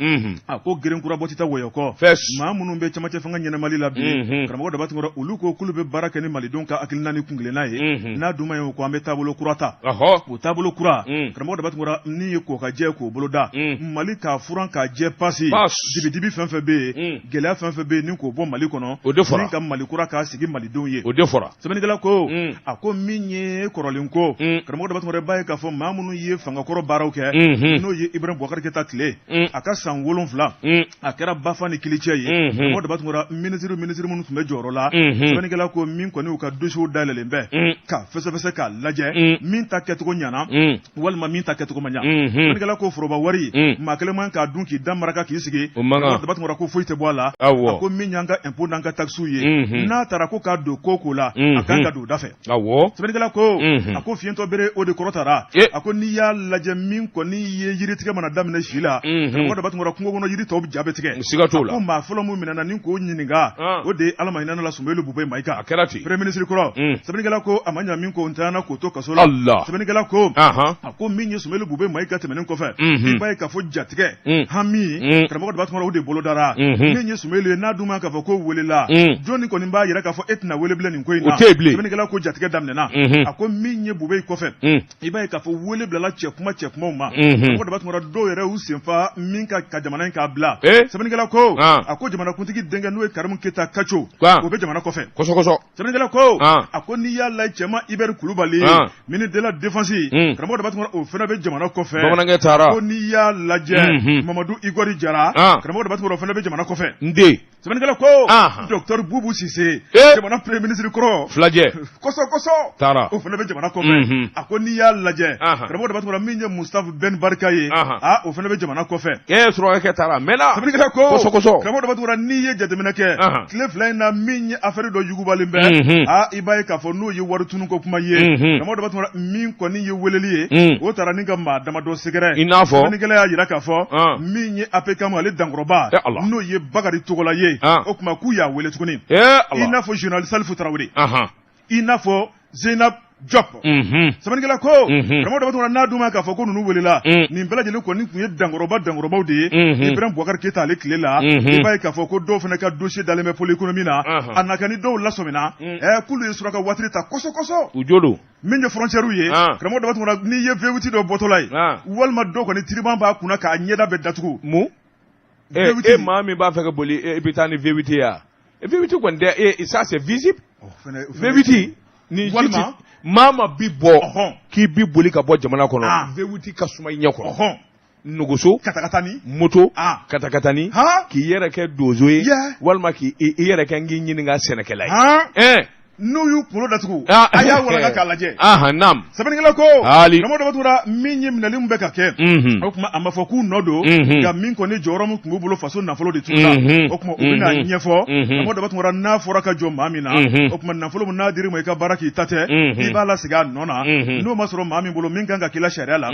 [SPEAKER 2] a ko geren kura bɔ tɛ taa wɔyɔ kɔ. Maa minnu bɛ cɛmancɛ fanga ɲɛnamali la bi, karamɔgɔ Daba Tunkara, olu ko k'olu bɛ baara kɛ ni malidenw ka hakilina ni kuntilenna ye. N'a dun ma ɲɛ, o ko an bɛ taabolo kura ta. O taabolo kura, karamɔgɔ Daba Tunkara, min ye ko ka jɛ k'o boloda, Mali k'a furan k'a jɛ pasi, dibidibi fɛn fɛn bɛ yen, gɛlɛya fɛn fɛn bɛ yen, ni k'o bɔ Mali kɔnɔ,
[SPEAKER 1] o de fɔra,
[SPEAKER 2] ni ka Mali kura k'a sigi malidenw ye,
[SPEAKER 1] o de fɔra.
[SPEAKER 2] Sɛbɛnnikɛla ko a ko min ye kɔrɔlen ko, karamɔgɔ Daba Tunkara, b'a ye k'a fɔ maa minnu ye fangakɔrɔ baaraw kɛ, n'o ye Ibrahim Boubacar Keita tile, a ka san 7, a kɛra bafa ni kilicɛ ye. Karamɔgɔ Daba Tunkara, minisiri minnu tun bɛ jɔyɔrɔ la, sɛbɛnnikɛla ko min kɔni u ka dosiyew dayɛlɛlen bɛ ka fɛsɛfɛsɛ k'a lajɛ min ta kɛcogo ɲana walima min ta kɛcogo ma ɲa. Sɛbɛnnikɛla ko foroba wari, maa kelen man k'a dun k'i da maraka k'i sigi. Daba Tunkara ko foyi tɛ bɔ a la. A ko min y'an ka impôt n'an ka taxes ye, n'a taara ko k'a don ko ko la, a kan ka don o da fɛ. Sɛbɛnnikɛla ko a ko fiyentɔ bere o de kɔrɔtara. A ko n'i y'a lajɛ min kɔni ye yiritigɛ mana daminɛ si la, karamɔgɔ Daba Tunkara, kungo kɔnɔ yiri tɔw ja bɛ tigɛ.
[SPEAKER 1] Siga t'o la.
[SPEAKER 2] A ko maa fɔlɔ min minɛna ni k'o ɲininka, o de ye Ala ma hinɛ la Soumeylou Boubèye Maïga.
[SPEAKER 1] A kɛra ten.
[SPEAKER 2] Premier ministre kɔrɔ. Sɛbɛnnikɛla ko a ma ɲa min ko n tanyana k'o to kaso la. Sɛbɛnnikɛla ko a ko min ye Soumeylou Boubèye Maïga tɛmɛnen kɔfɛ, i b'a ye k'a fɔ jatigɛ hami, karamɔgɔ Daba Tunkara, o de bolodara. Min ye Soumeylou ye, n'a dun ma k'a fɔ ko welela, jɔnni kɔni b'a yira k'a fɔ e tɛna wele bilen nin ko in na?
[SPEAKER 1] O tɛ yen bilen.
[SPEAKER 2] Sɛbɛnnikɛla ko jatigɛ daminɛna. A ko min ye Boubèye kɔfɛ, i b'a ye k'a fɔ wele bilala cɛkuma cɛkumaw ma. Karamɔgɔ Daba Tunkara, dɔw yɛrɛ y'u senfa min ka jamana in k'a bila. Sɛbɛnnikɛla ko a ko jamanakuntigi denkɛ, n'o ye Karimu Keyita Kaco, o bɛ jamana kɔfɛ.
[SPEAKER 1] Kosɛbɛ.
[SPEAKER 2] Sɛbɛnnikɛla ko a ko n'i y'a lajɛ cɛman Hubert Kulubali, ministre de la défense, karamɔgɔ Daba Tunkara, o fana bɛ jamana kɔfɛ.
[SPEAKER 1] Bamanankɛ taara.
[SPEAKER 2] Ko n'i y'a lajɛ Mamadu Igɔri Jara, karamɔgɔ Daba Tunkara, o fana bɛ jamana kɔfɛ.
[SPEAKER 1] N den.
[SPEAKER 2] Sɛbɛnnikɛla ko docteur Bubu Sise, jamana premier ministre kɔrɔ.
[SPEAKER 1] Filajɛ.
[SPEAKER 2] Kɔsɔ kɔsɔ.
[SPEAKER 1] Taara.
[SPEAKER 2] O fana bɛ jamana kɔfɛ. A ko n'i y'a lajɛ, karamɔgɔ Daba Tunkara, min ye Mustafa Ben Barika ye, aa, o fana bɛ jamana kɔfɛ.
[SPEAKER 1] Ee, surakakɛ taara a mɛnna.
[SPEAKER 2] Sɛbɛnnikɛla ko
[SPEAKER 1] kɔsɔ kɔsɔ.
[SPEAKER 2] Karamɔgɔ Daba Tunkara, n'i ye jateminɛ kɛ tile 2 in na min Min ye affaire dɔ yugubalen bɛ, aa, i b'a ye k'a fɔ n'o ye wari tunu ko kuma ye, karamɔgɔ Daba Tunkara, min kɔni ye weleli ye, o taara ni ka maa damadɔ sɛgɛrɛ.
[SPEAKER 1] I n'a fɔ?
[SPEAKER 2] Sɛbɛnnikɛla y'a jira k'a fɔ min ye APCAM, ale dankɔrɔba, n'o ye Bakari Togola ye, o tuma k'u y'a wele tuguni, i n'a fɔ général Salifu Tarawele, i n'a fɔ Zeynab Diop. Sɛbɛnnikɛla ko, karamɔgɔ Daba Tunkara, n'a dun ma k'a fɔ ko ninnu welela, nin bɛɛ lajɛlen kɔni tun ye dankɔrɔba dankɔrɔbaw de ye Ibrahim Boubacar Keita ale tile la. I b'a ye k'a fɔ ko dɔw fana ka dossier dalen bɛ pôle économie na. A na kɛ ni dɔw lasɔmina, k'olu ye suraka waati ta kɔsɔ kɔsɔ.
[SPEAKER 1] U jo don.
[SPEAKER 2] Min ye frontière ye, karamɔgɔ Daba Tunkara, n'i ye V8 dɔ bɔtɔla ye, walima dɔw kɔni turban b'a kunna k'a ɲɛda bɛɛ datugu.
[SPEAKER 1] Mun? E maa min b'a fɛ ka boli, e bɛ taa ni V8 ye wa? V8 kɔni tɛ e, ça c'est visible. V8 ni
[SPEAKER 2] walima
[SPEAKER 1] maa ma bi bɔ k'i bi boli ka bɔ jamana kɔnɔ, V8 ka suma i ɲɛ kɔrɔ. Nɛgɛso
[SPEAKER 2] katakatani,
[SPEAKER 1] moto katakatani, k'i yɛrɛ kɛ donso ye, walima k'i yɛrɛ kɛ n k'i ɲininka sɛnɛkɛla ye.
[SPEAKER 2] N'u y'u kunkolo datugu, a y'a walaka k'a lajɛ.
[SPEAKER 1] Naam.
[SPEAKER 2] Sɛbɛnnikɛla ko, karamɔgɔ Daba Tunkara, min ye minɛli min bɛ ka kɛ, o tuma a ma fɔ k'u nɔ don, nka min kɔni jɔyɔrɔ min tun b'u bolo, faso nafolo de tununna, o tuma u bɛna ɲɛfɔ. Karamɔgɔ Daba Tunkara, n'a fɔra ka jɔ maa min na, o tuma nafolo min n'a dir'i ma i ka baara k'i ta tɛ, i b'a lasegin a nɔ na. N'o ma sɔrɔ maa min bolo min kan ka k'i la sariya la,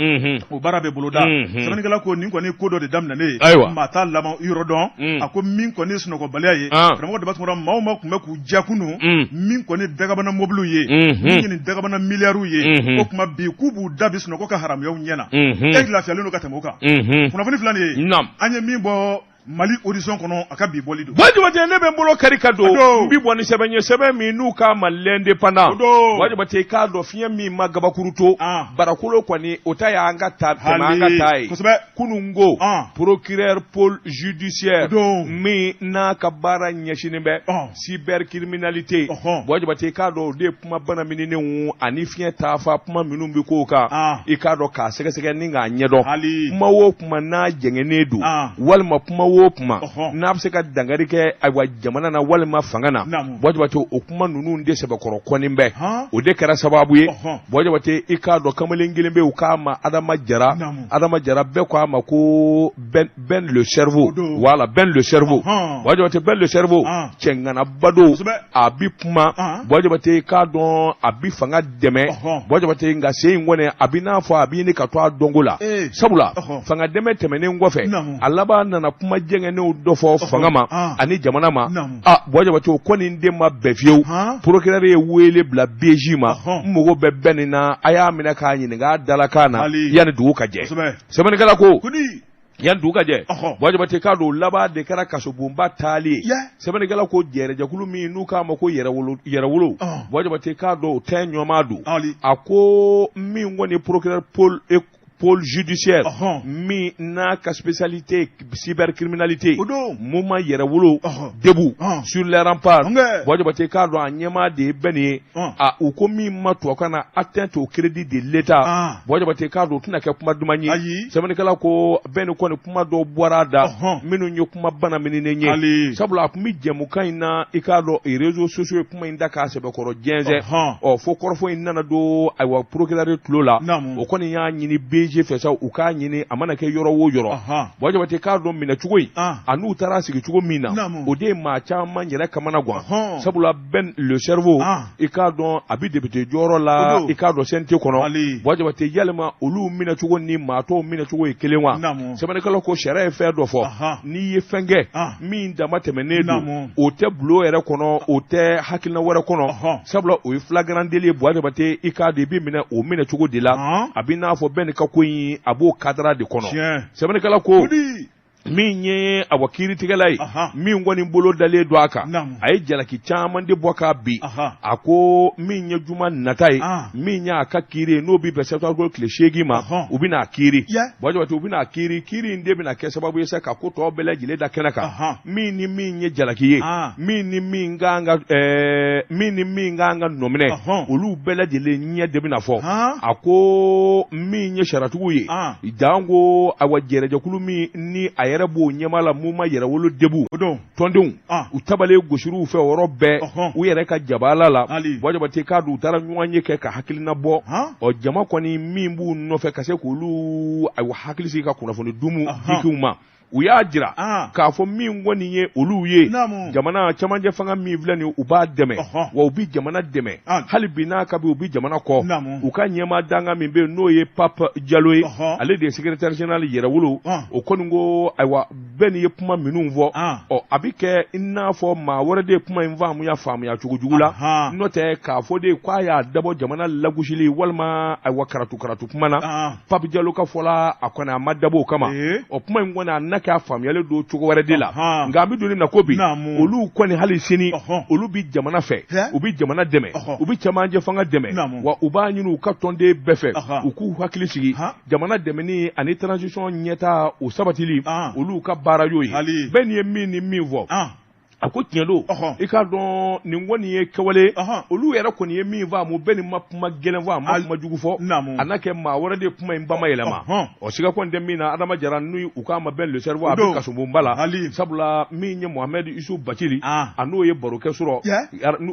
[SPEAKER 2] o baara bɛ boloda. Sɛbɛnnikɛla ko nin kɔni ko dɔ de daminɛnen ye, maa t'a laban yɔrɔ dɔn. A ko min kɔni ye sunɔgɔbaliya ye, karamɔgɔ Daba Tunkara, maaw ma tun bɛ k'u ja kunun, min kɔni dagabana mobiliw ye, min ye nin dagabana miliyariw ye, o tuma bi k'u b'u da bi sunɔgɔ ka haramuyaw ɲɛ na. E lafiyalen don ka tɛmɛ o kan. Kunnafoni filɛ nin ye, an ye min bɔ Mali Horizon kɔnɔ, a ka bi bɔli don.
[SPEAKER 1] Buwa Jabate, ne bɛ n bolo kari ka don, n bi bɔ ni sɛbɛn ye, sɛbɛn min n'u k'a ma L'Indépendant. Buwa Jabate, i k'a dɔn fiɲɛ min ma gabakuru to barakolo kɔni, o ta y'an ka ta tɛmɛ an ka taa ye. Kunun ko procureur pôle judiciaire min n'a ka baara ɲɛsinnen bɛ cybercriminalité, Buwa Jabate, i k'a dɔn o de ye kuma banaminenw ani fiɲɛ taafa kuma minnu bɛ k'o kan, i k'a dɔn k'a sɛgɛsɛgɛ ni k'a ɲɛdɔn. Kuma o kuma n'a jɛngɛnnen don, walima kuma o kuma n'a bɛ se ka dankari kɛ ayiwa jamana na walima fanga na, Buwa Jabate, o kuma ninnu de sɛbɛkɔrɔ kɔni bɛ. O de kɛra sababu ye, Buwa Jabate, i k'a dɔn kamalen kelen bɛ, u k'a ma Adama Jara. Adama Jara, bɛɛ ko a ma ko Ben le cerveau. Voilà, Ben le cerveau. Buwa Jabate, Ben le cerveau, cɛŋanaba don, a bi kuma. Buwa Jabate, k'a dɔn a bi fanga dɛmɛ. Buwa Jabate, nka sen in kɔni a bi n'a fɔ a bi ɲini ka to a dɔnko la, sabula fanga dɛmɛ tɛmɛnen kɔfɛ, a laban nana kuma jɛngɛnenw dɔ fɔ fanga ma ani jamana ma. A Buwa Jabate, o kɔni den ma bɛn fiyewu. Procureur ye wele bila BJ ma: n mago bɛ bɛn nin na, a y'a minɛ k'a ɲininka a dalakan na yanni dugu ka jɛ. Sɛbɛnnikɛla ko yan dugu ka jɛ, Buwa Jabate, k'a dɔn laban de kɛra kasobonba taali ye. Sɛbɛnnikɛla ko jɛrɛjɛkulu min n'u k'a ma ko yɛrɛwolo, Buwa Jabate, k'a dɔn o tɛ ɲɔgɔnma don. A ko min kɔni procureur pôle judiciaire min n'a ka spécialité cybercriminalité, mouvement yɛrɛwolo debout sur les remparts, Buwa Jabate, k'a dɔn a ɲɛmaa de ye bɛn nin ye. A u ko min ma tubabukan na atteinte au crédit de l'État, Buwa Jabate, k'a dɔn o tɛna kɛ kuma duman ye. Sɛbɛnnikɛla ko bɛn nin kɔni kuma dɔw bɔra a da minnu ye kuma banamininen ye, sabula a tun bɛ jɛmukan in na, i k'a dɔn réseaux sociaux ye kuma in da k'a sɛbɛkɔrɔ jɛnsɛn. Ɔ fo kɔrɔfɔ in nana don ayiwa procureur tulo la. O kɔni y'a ɲini BG fɛ sa, u k'a ɲini a mana kɛ yɔrɔ o yɔrɔ. Buwa Jabate, k'a dɔn minɛ cogo in a n'u taara sigi cogo min na, o de ye maa caman yɛrɛ kamana gan, sabula Ben le cerveau, i k'a dɔn a bɛ député jɔyɔrɔ la, i k'a dɔn CNT kɔnɔ. Buwa Jabate, yalima olu minɛ cogo ni maa tɔw minɛ cogo ye kelen wa? Sɛbɛnnikɛla ko sariya ye fɛn dɔ fɔ: n'i ye fɛn kɛ min dama tɛmɛnen don, o tɛ bulon yɛrɛ kɔnɔ, o tɛ hakilina wɛrɛ kɔnɔ, sabula o ye flagrant délit ye. Buwa Jabate, i k'a dɔn i bɛ minɛ o minɛ cogo de la. A bɛ n'a fɔ bɛɛ ni ka ko in a b'o cadre de kɔnɔ. Sɛbɛnnikɛla ko min ye awa kiiritigɛla ye min kɔni bolo dalen don a kan, a ye jalaki caman de bɔ k'a bin. A ko min ye juma nata ye, min y'a ka kiiri ye, n'o bɛ bɛn septembre tile 8 ma, u bɛna a kiiri. Buwa Jabate, u bɛna a kiiri, kiiri in de bɛna kɛ sababu ye sa ka ko tɔ bɛɛ lajɛlen da kɛnɛ kan, min ni min ye jalaki ye, min ni min kan ka min ni min kan ka nɔminɛ, olu bɛɛ lajɛlen ɲɛ de bɛna fɔ. A ko min ye sariyatigiw ye, janko awa jɛrɛjɛkulu min ni a yɛrɛ b'o ɲɛmaa la, mouvement yɛrɛwolo debout tɔndenw, u tabalen gosir'u fɛ o yɔrɔ bɛɛ u yɛrɛ ka jabala la. Buwa Jabate, k'a dɔn u taara ɲɔgɔn ye kɛ ka hakilina bɔ. Ɔ jama kɔni min b'u nɔfɛ ka se k'olu ayiwa hakili sigi ka kunnafoni dumu dikiw ma. U y'a jira k'a fɔ min kɔni ye olu ye, jamana camancɛ fanga min filɛ nin, u b'a dɛmɛ, wa u bɛ jamana dɛmɛ hali bi n'a ka bi u bɛ jamana kɔ. U ka ɲɛmaa dankan min bɛ yen, n'o ye Pape Jalo ye, ale de ye secrétaire général Yɛrɛwolo. O kɔni ko ayiwa, bɛɛ nin ye kuma minnu fɔ, ɔ a bɛ kɛ i n'a fɔ maa wɛrɛ de ye kuma in faamuya faamuya cogo jugu la. N'o tɛ k'a fɔ de k'a y'a dabɔ jamana lagosili walima ayiwa karatu karatu kuma na, Pape Jalo ka fɔ la, a kɔni a ma dabɔ o kama. O kuma in kɔni a na kɛ a faamuyalen don cogo wɛrɛ de la. Nka an bɛ don min na ko bi, olu kɔni hali sini olu bɛ jamana fɛ, u bɛ jamana dɛmɛ, u bɛ camancɛ fanga dɛmɛ, wa u b'a ɲini u ka tɔnden bɛɛ fɛ u k'u hakili sigi jamana dɛmɛni ani transition ɲɛtaa o sabatili, olu ka baara y'o ye. Bɛɛ nin ye min ni min fɔ, a ko tiɲɛ don. I k'a dɔn nin kɔni ye kɛwale, olu yɛrɛ kɔni ye min faamu, bɛɛ nin ma kuma gɛlɛn fɔ, a ma kuma jugu fɔ, a n'a kɛ maa wɛrɛ de ye kuma in bamayɛlɛma. Ɔ siga kɔni tɛ min na, Adama Jara n'u u k'a ma Ben le cerveau, a bɛ kasobonba la, sabula min ye Mohamed Isuf Bacili, a n'o ye barokɛ sɔrɔ,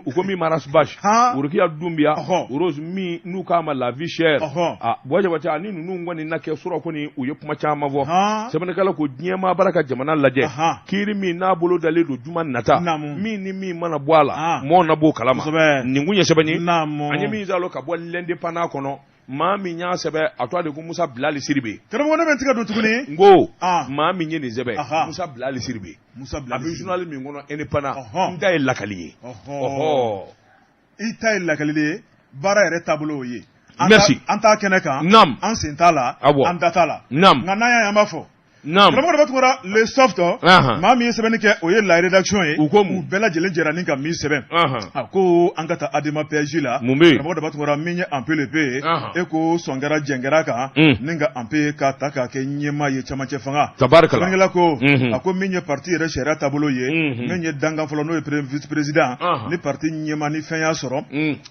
[SPEAKER 1] u ko min ma Ras Bath, Worokiya Dunbiya, Rose min n'u k'a ma la vie chère, a Buwa Jabate, ani ninnu kɔni na kɛ sɔrɔ kɔni, u ye kuma caman fɔ. Sɛbɛnnikɛla ko diɲɛmaa bara ka jamana lajɛ, kiiri min n'a bolo dalen don juma nata, min ni min mana bɔ a la, mɔɔ na b'o kalama. Nin kun ye sɛbɛn ye an ye min sɔrɔ ka bɔ L'Indépendant kɔnɔ. Maa min y'a sɛbɛn, a tɔgɔ de ko Musa Bilali Sidibe.
[SPEAKER 2] Karamɔgɔ, ne bɛ n tigɛ don tuguni.
[SPEAKER 1] N ko maa min ye nin sɛbɛn, Musa Bilali Sidibe, a bɛ journal min kɔnɔ, Indépendant, n ta ye lakali ye. Ɔhɔ.
[SPEAKER 2] I ta ye lakali ye, baara yɛrɛ taabolo o ye.
[SPEAKER 1] Merci.
[SPEAKER 2] An t'a kɛnɛ kan.
[SPEAKER 1] Naam.
[SPEAKER 2] An sen t'a la.
[SPEAKER 1] Awɔ.
[SPEAKER 2] An da t'a la.
[SPEAKER 1] Naam.
[SPEAKER 2] Nka n'an y'a ye, an b'a fɔ.
[SPEAKER 1] Naam.
[SPEAKER 2] Karamɔgɔ Daba Tunkara, Le Soft, maa min ye sɛbɛnni kɛ, o ye la rédaction ye.
[SPEAKER 1] U ko mun?
[SPEAKER 2] U bɛɛ lajɛlen jɛra ni ka min sɛbɛn. A ko an ka taa Adema PSG la.
[SPEAKER 1] Mun bɛ yen?
[SPEAKER 2] Karamɔgɔ Daba Tunkara, min ye Anpelepe ye. E ko sɔn kɛra jɛn kɛra kan. Ni ka Anpe ka ta k'a kɛ ɲɛmaa ye camancɛ fanga.
[SPEAKER 1] Tabarikala.
[SPEAKER 2] Sɛbɛnnikɛla ko. A ko min ye parti yɛrɛ sariya taabolo ye. Min ye dankan fɔlɔ, n'o ye premier vice président. Ni parti ɲɛmaa ni fɛn y'a sɔrɔ,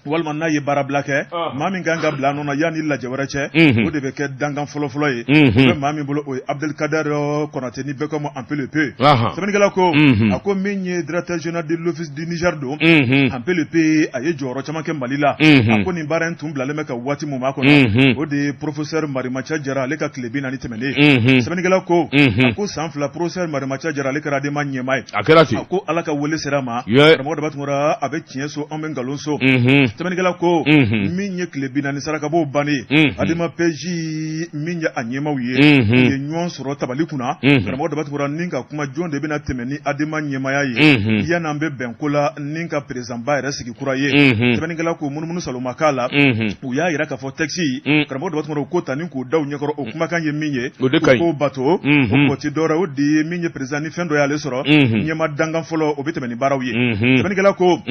[SPEAKER 2] walima n'a ye baarabila kɛ, maa min kan ka bila a nɔ na yanni lajɛ wɛrɛ cɛ, o de bɛ kɛ dankan fɔlɔfɔlɔ ye. O bɛ maa min bolo, o ye Abdelkader Konate, ni bɛɛ ko ma Anpelepe. Sɛbɛnnikɛla ko, a ko min ye directeur général de l'office du Niger don, Anpelepe, a ye jɔyɔrɔ caman kɛ Mali la. A ko nin baara in tun bilalen bɛ ka waati mun makɔnɔ, o de ye professeur Marimaca Jara ale ka tile 40 tɛmɛnen. Sɛbɛnnikɛla ko, a ko san 2 professeur Marimaca Jara ale kɛra Adema ɲɛmaa ye.
[SPEAKER 1] A kɛra ten.
[SPEAKER 2] A ko Ala ka wele sera a ma. Karamɔgɔ Daba Tunkara, a bɛ tiɲɛ so, an bɛ nkalon so. Sɛbɛnnikɛla ko min ye tile 40 sarakabɔ bannen, Adema PSG min ye a ɲɛmaaw ye, u ye ɲɔgɔn sɔrɔ tabali kunna. Karamɔgɔ Daba Tunkara, ni ka kuma jɔn de bɛna tɛmɛ ni Adema ɲɛmaaya ye yan'an bɛ bɛn ko la ni ka perezidanba yɛrɛ sigi kura ye. Sɛbɛnnikɛla ko munumunu saloma k'a la, u y'a jira k'a fɔ texte, karamɔgɔ Daba Tunkara, u k'o ta ni k'o da u ɲɛkɔrɔ, o kumakan ye min ye,
[SPEAKER 1] o de ka ɲi,
[SPEAKER 2] u k'o bato. O kɔ tɛ dɔwɛrɛ, o de ye min ye perezidan ni fɛn dɔ y'ale sɔrɔ, ɲɛmaa dankan fɔlɔ, o bɛ tɛmɛ ni baaraw ye. Sɛbɛnnikɛla ko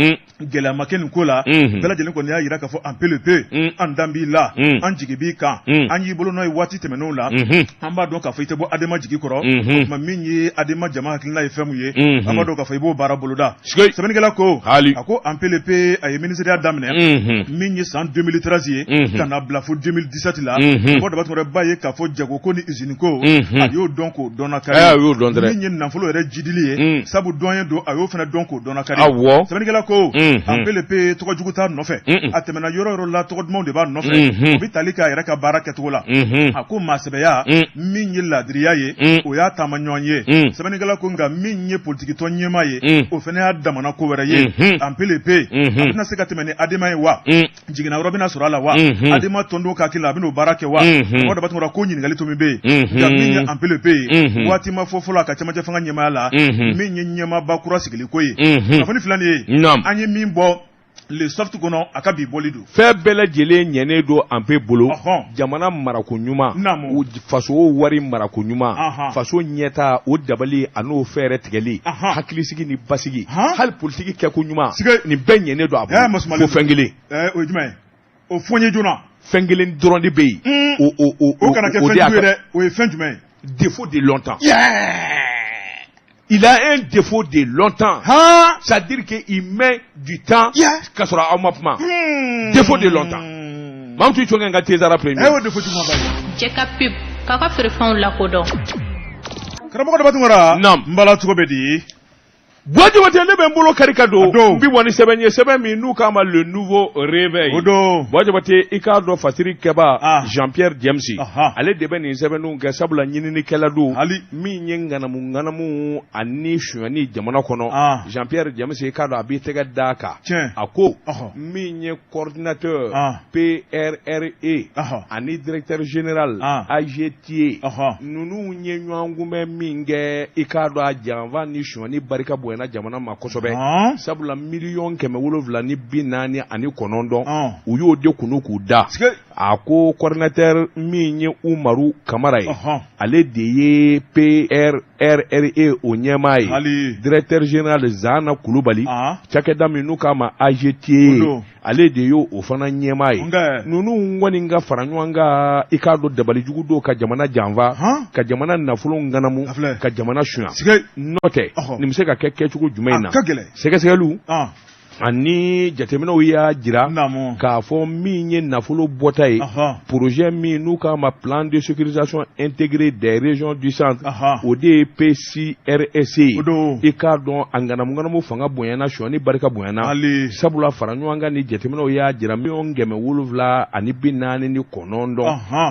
[SPEAKER 2] gɛlɛya ma kɛ nin ko la, bɛɛ lajɛlen kɔni y'a jira k'a fɔ Anpelepe, an dan b'i la, an jigi b'i kan, an y'i bolonɔ ye waati tɛmɛnenw la, an b'a dɔn k'a fɔ i tɛ bɔ Adema jigi kɔrɔ. O tuma min ye Adema jama hakilina ye fɛn min ye, an b'a dɔn k'a fɔ i b'o baara boloda. Sɛbɛnnikɛla ko, a ko Anpelepe, a ye minisiriya daminɛ min ye san 2013 ye ka na bila fo 2017 la. Karamɔgɔ Daba Tunkara, b'a ye k'a fɔ jagoko ni usine ko, a y'o dɔn k'o dɔn kari, min ye nafolo yɛrɛ jidili ye, sabu dɔn don, a y'o fana dɔn k'o dɔn kari. Sɛbɛnnikɛla ko Anpelepe tɔgɔ jugu t'a nɔfɛ, a tɛmɛna yɔrɔ yɔrɔ la, tɔgɔ dumanw de b'a nɔfɛ, o bɛ tali k'a yɛrɛ ka baara kɛcogo la. A ko maasɛbɛya min ye laadiriya ye, o y'a taama ɲɔgɔn ye. Sɛbɛnnikɛla ko nka min ye politikitɔn ɲɛmaa ye, o fana y'a damana ko wɛrɛ ye. Anpelepe, a bɛna se ka tɛmɛ ni Adema ye wa? Jiginna yɔrɔ bɛna sɔrɔ a la wa? Adema tɔndenw ka hakili la, a bɛn'o baara kɛ wa? Karamɔgɔ Daba Tunkara ko ɲininkali to min bɛ yen, nka min ye Anpelepe ye, waati ma fɔ fɔlɔ a ka cɛmancɛ fanga ɲɛmaaya la, min ye ɲɛmaaba kura sigili ko ye. Kunnafoni filɛ nin ye, an ye min bɔ Le Soft kɔnɔ, a ka bi bɔli don.
[SPEAKER 1] Fɛn bɛɛ lajɛlen ɲɛnen don Anpe bolo, jamana marako ɲuman, faso wari marako ɲuman, faso ɲɛtaa, o dabali a n'o fɛɛrɛ tigɛli, hakilisigi ni basigi, hali politiki kɛko ɲuman, nin bɛɛ ɲɛnen don a bolo fo fɛn kelen.
[SPEAKER 2] O ye jumɛn ye? O fɔ n ye joona.
[SPEAKER 1] Fɛn kelen dɔrɔn de bɛ yen.
[SPEAKER 2] O kana kɛ fɛn jugu ye dɛ, o ye fɛn jumɛn ye?
[SPEAKER 1] Défaut de longtemps. Il a un défaut de longtemps. C'est-à-dire qu'il met du temps k'a sɔrɔ aw ma kuma. Défaut de longtemps. Mamutu Cɔngɛ ka Tezara premier.
[SPEAKER 2] O défaut juguman ba ye.
[SPEAKER 3] Cɛ ka pub k'aw ka feerefɛnw lakodɔn.
[SPEAKER 2] Karamɔgɔ Daba Tunkara.
[SPEAKER 1] Naam.
[SPEAKER 2] N bala, cogo bɛ di?
[SPEAKER 1] Buwa Jabate, ne bɛ n bolo kari ka don n bi bɔ ni sɛbɛn ye, sɛbɛn min n'u k'a ma Le Nouveau Réveil.
[SPEAKER 2] O don.
[SPEAKER 1] Buwa Jabate, i k'a dɔn fasiri kɛba Jean Pierre James, ale de bɛ nin sɛbɛnninw kɛ, sabula ɲininikɛla don min ye ŋanamu ŋanamu ani sonyani jamana kɔnɔ. Jean Pierre James, i k'a dɔn a b'i tɛgɛ d'a kan, a ko min ye coordinateur PRRE ani directeur général AGT, ninnu ye ɲɔgɔn kunbɛn min kɛ, i k'a dɔn a janfa ni sonyani barika bonyana jamana ma kosɛbɛ, sabula 749 miliyɔn u y'o de kunu k'u da. A ko coordinateur min ye Umaru Kamara ye, ale de ye PRRE o ɲɛmaa ye. Directeur général Zana Kulubali, cakɛda min n'u k'a ma AGT, ale de y'o o fana ɲɛmaa ye. Ninnu kɔni ka fara ɲɔgɔn kan, i k'a dɔn dabalijugu don ka jamana janfa, ka jamana nafolo ŋanamu, ka jamana sunya. N'o tɛ, nin bɛ se ka kɛ kɛcogo jumɛn in na? Sɛgɛsɛgɛliw ani jateminɛw y'a jira k'a fɔ min ye nafolo bɔta ye, projet min n'u k'a ma Plan de sécurisation intégrée des régions du centre, o de ye PCRS ye. I k'a dɔn a ŋanamu fanga bonyana, sonyani barika bonyana, sabula fara ɲɔgɔn kan ni jateminɛw y'a jira 749 miliyɔn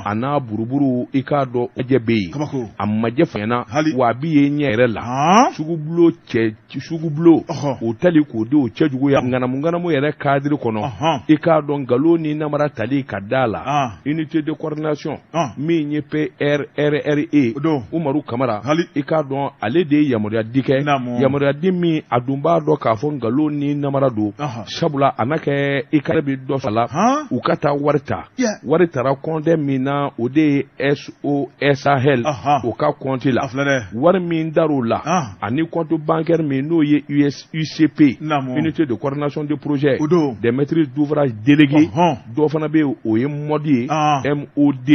[SPEAKER 1] a n'a buruburu. I k'a dɔn jɛ bɛ yen, a majɛ fanyana, wa a bɛ ye ɲɛ yɛrɛ la. Sugubulo cɛ, sugubulo o tali k'o di o cɛjuguya ŋanamu ŋanamu yɛrɛ cadre kɔnɔ, i k'a dɔn nkalon ni namara tali ka da la. Unité de coordination min ye PRRRE, Umaru Kamara, i k'a dɔn ale de ye yamaruya di kɛ, yamaruya di min a dun b'a dɔn k'a fɔ nkalon ni namara don, sabula a ma kɛ i ka bɛ dɔ la u ka taa wari ta. Wari taara compte min na, o de ye SOS Sahel o ka compte la. Wari min dar'o la ani compte bancaire min n'o ye US UCP, unité de coordination de projet des maîtrises d'ouvrage délégués, dɔ fana bɛ yen, o ye MOD ye, MOD.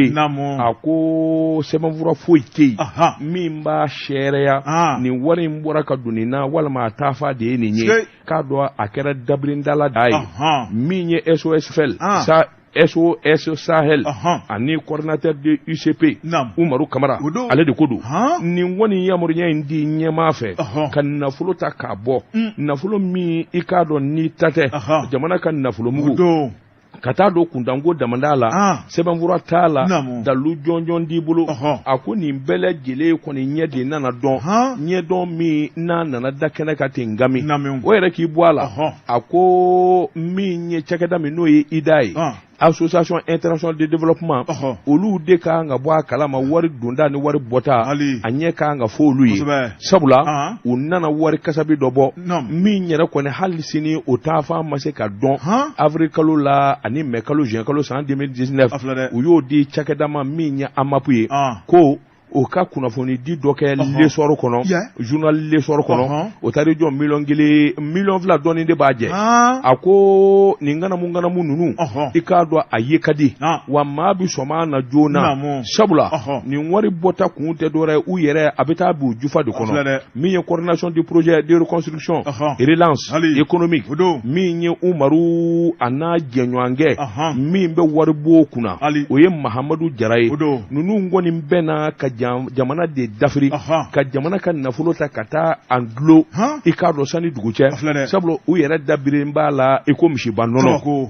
[SPEAKER 1] A ko sɛbɛnfura foyi tɛ yen min b'a seereya nin wari in bɔra ka don nin na, walima a taafa de ye nin ye. K'a dɔn a kɛra dabirindala da ye. Min ye SOS FEL sa, SOS Sahel ani coordinateur de UCP Umaru Kamara, ale de ko don nin kɔni yamaruya in di ɲɛmaa fɛ ka nafolo ta k'a bɔ, nafolo min i k'a dɔn n'i ta tɛ, jamana ka nafolo mugu ka taa don kuntanko damanda la, sɛbɛnfura t'a la, dalu jɔnjɔn t'i bolo. A ko nin bɛɛ lajɛlen kɔni ɲɛ de nana dɔn, ɲɛdɔn min n'a nana da kɛnɛ kan ten ngami o yɛrɛ k'i bɔ a la. A ko min ye cakɛda min n'o ye IDA ye, Association internationale de développement, olu de ka kan ka bɔ a kalama wari donda ni wari bɔta, a ɲɛ ka kan ka fɔ olu ye, sabula u nana wari kasabi dɔ bɔ min yɛrɛ kɔni hali sini o taafan ma se ka dɔn. Avril kalo la ani mai kalo, juin kalo san 2019, u y'o di cakɛda ma min ye AMAP ye, ko o ka kunnafoni di dɔ kɛ L'Essor kɔnɔ, journal L'Essor kɔnɔ. O taara jɔ 1 miliyɔn, 2 miliyɔn dɔɔni de b'a jɛ. A ko nin ŋanamu ŋanamu ninnu, i k'a dɔn a ye ka di wa maa bɛ sɔn a na joona, sabula nin wari bɔta kun tɛ dɔwɛrɛ ye, u yɛrɛ a bɛ taa b'u jufa de kɔnɔ. Min ye coordination du projet de reconstruction et relance économique, min ye Umaru a n'a jɛɲɔgɔnkɛ min bɛ wari bɔ kunna, o ye Mahamadu Jara ye. Ninnu kɔni bɛnna ka jamana de dafiri, ka jamana ka nafolo ta ka taa an dulon, i k'a dɔn sani dugu cɛ, sabula u yɛrɛ dabiren b'a la i ko misiba nɔnɔ.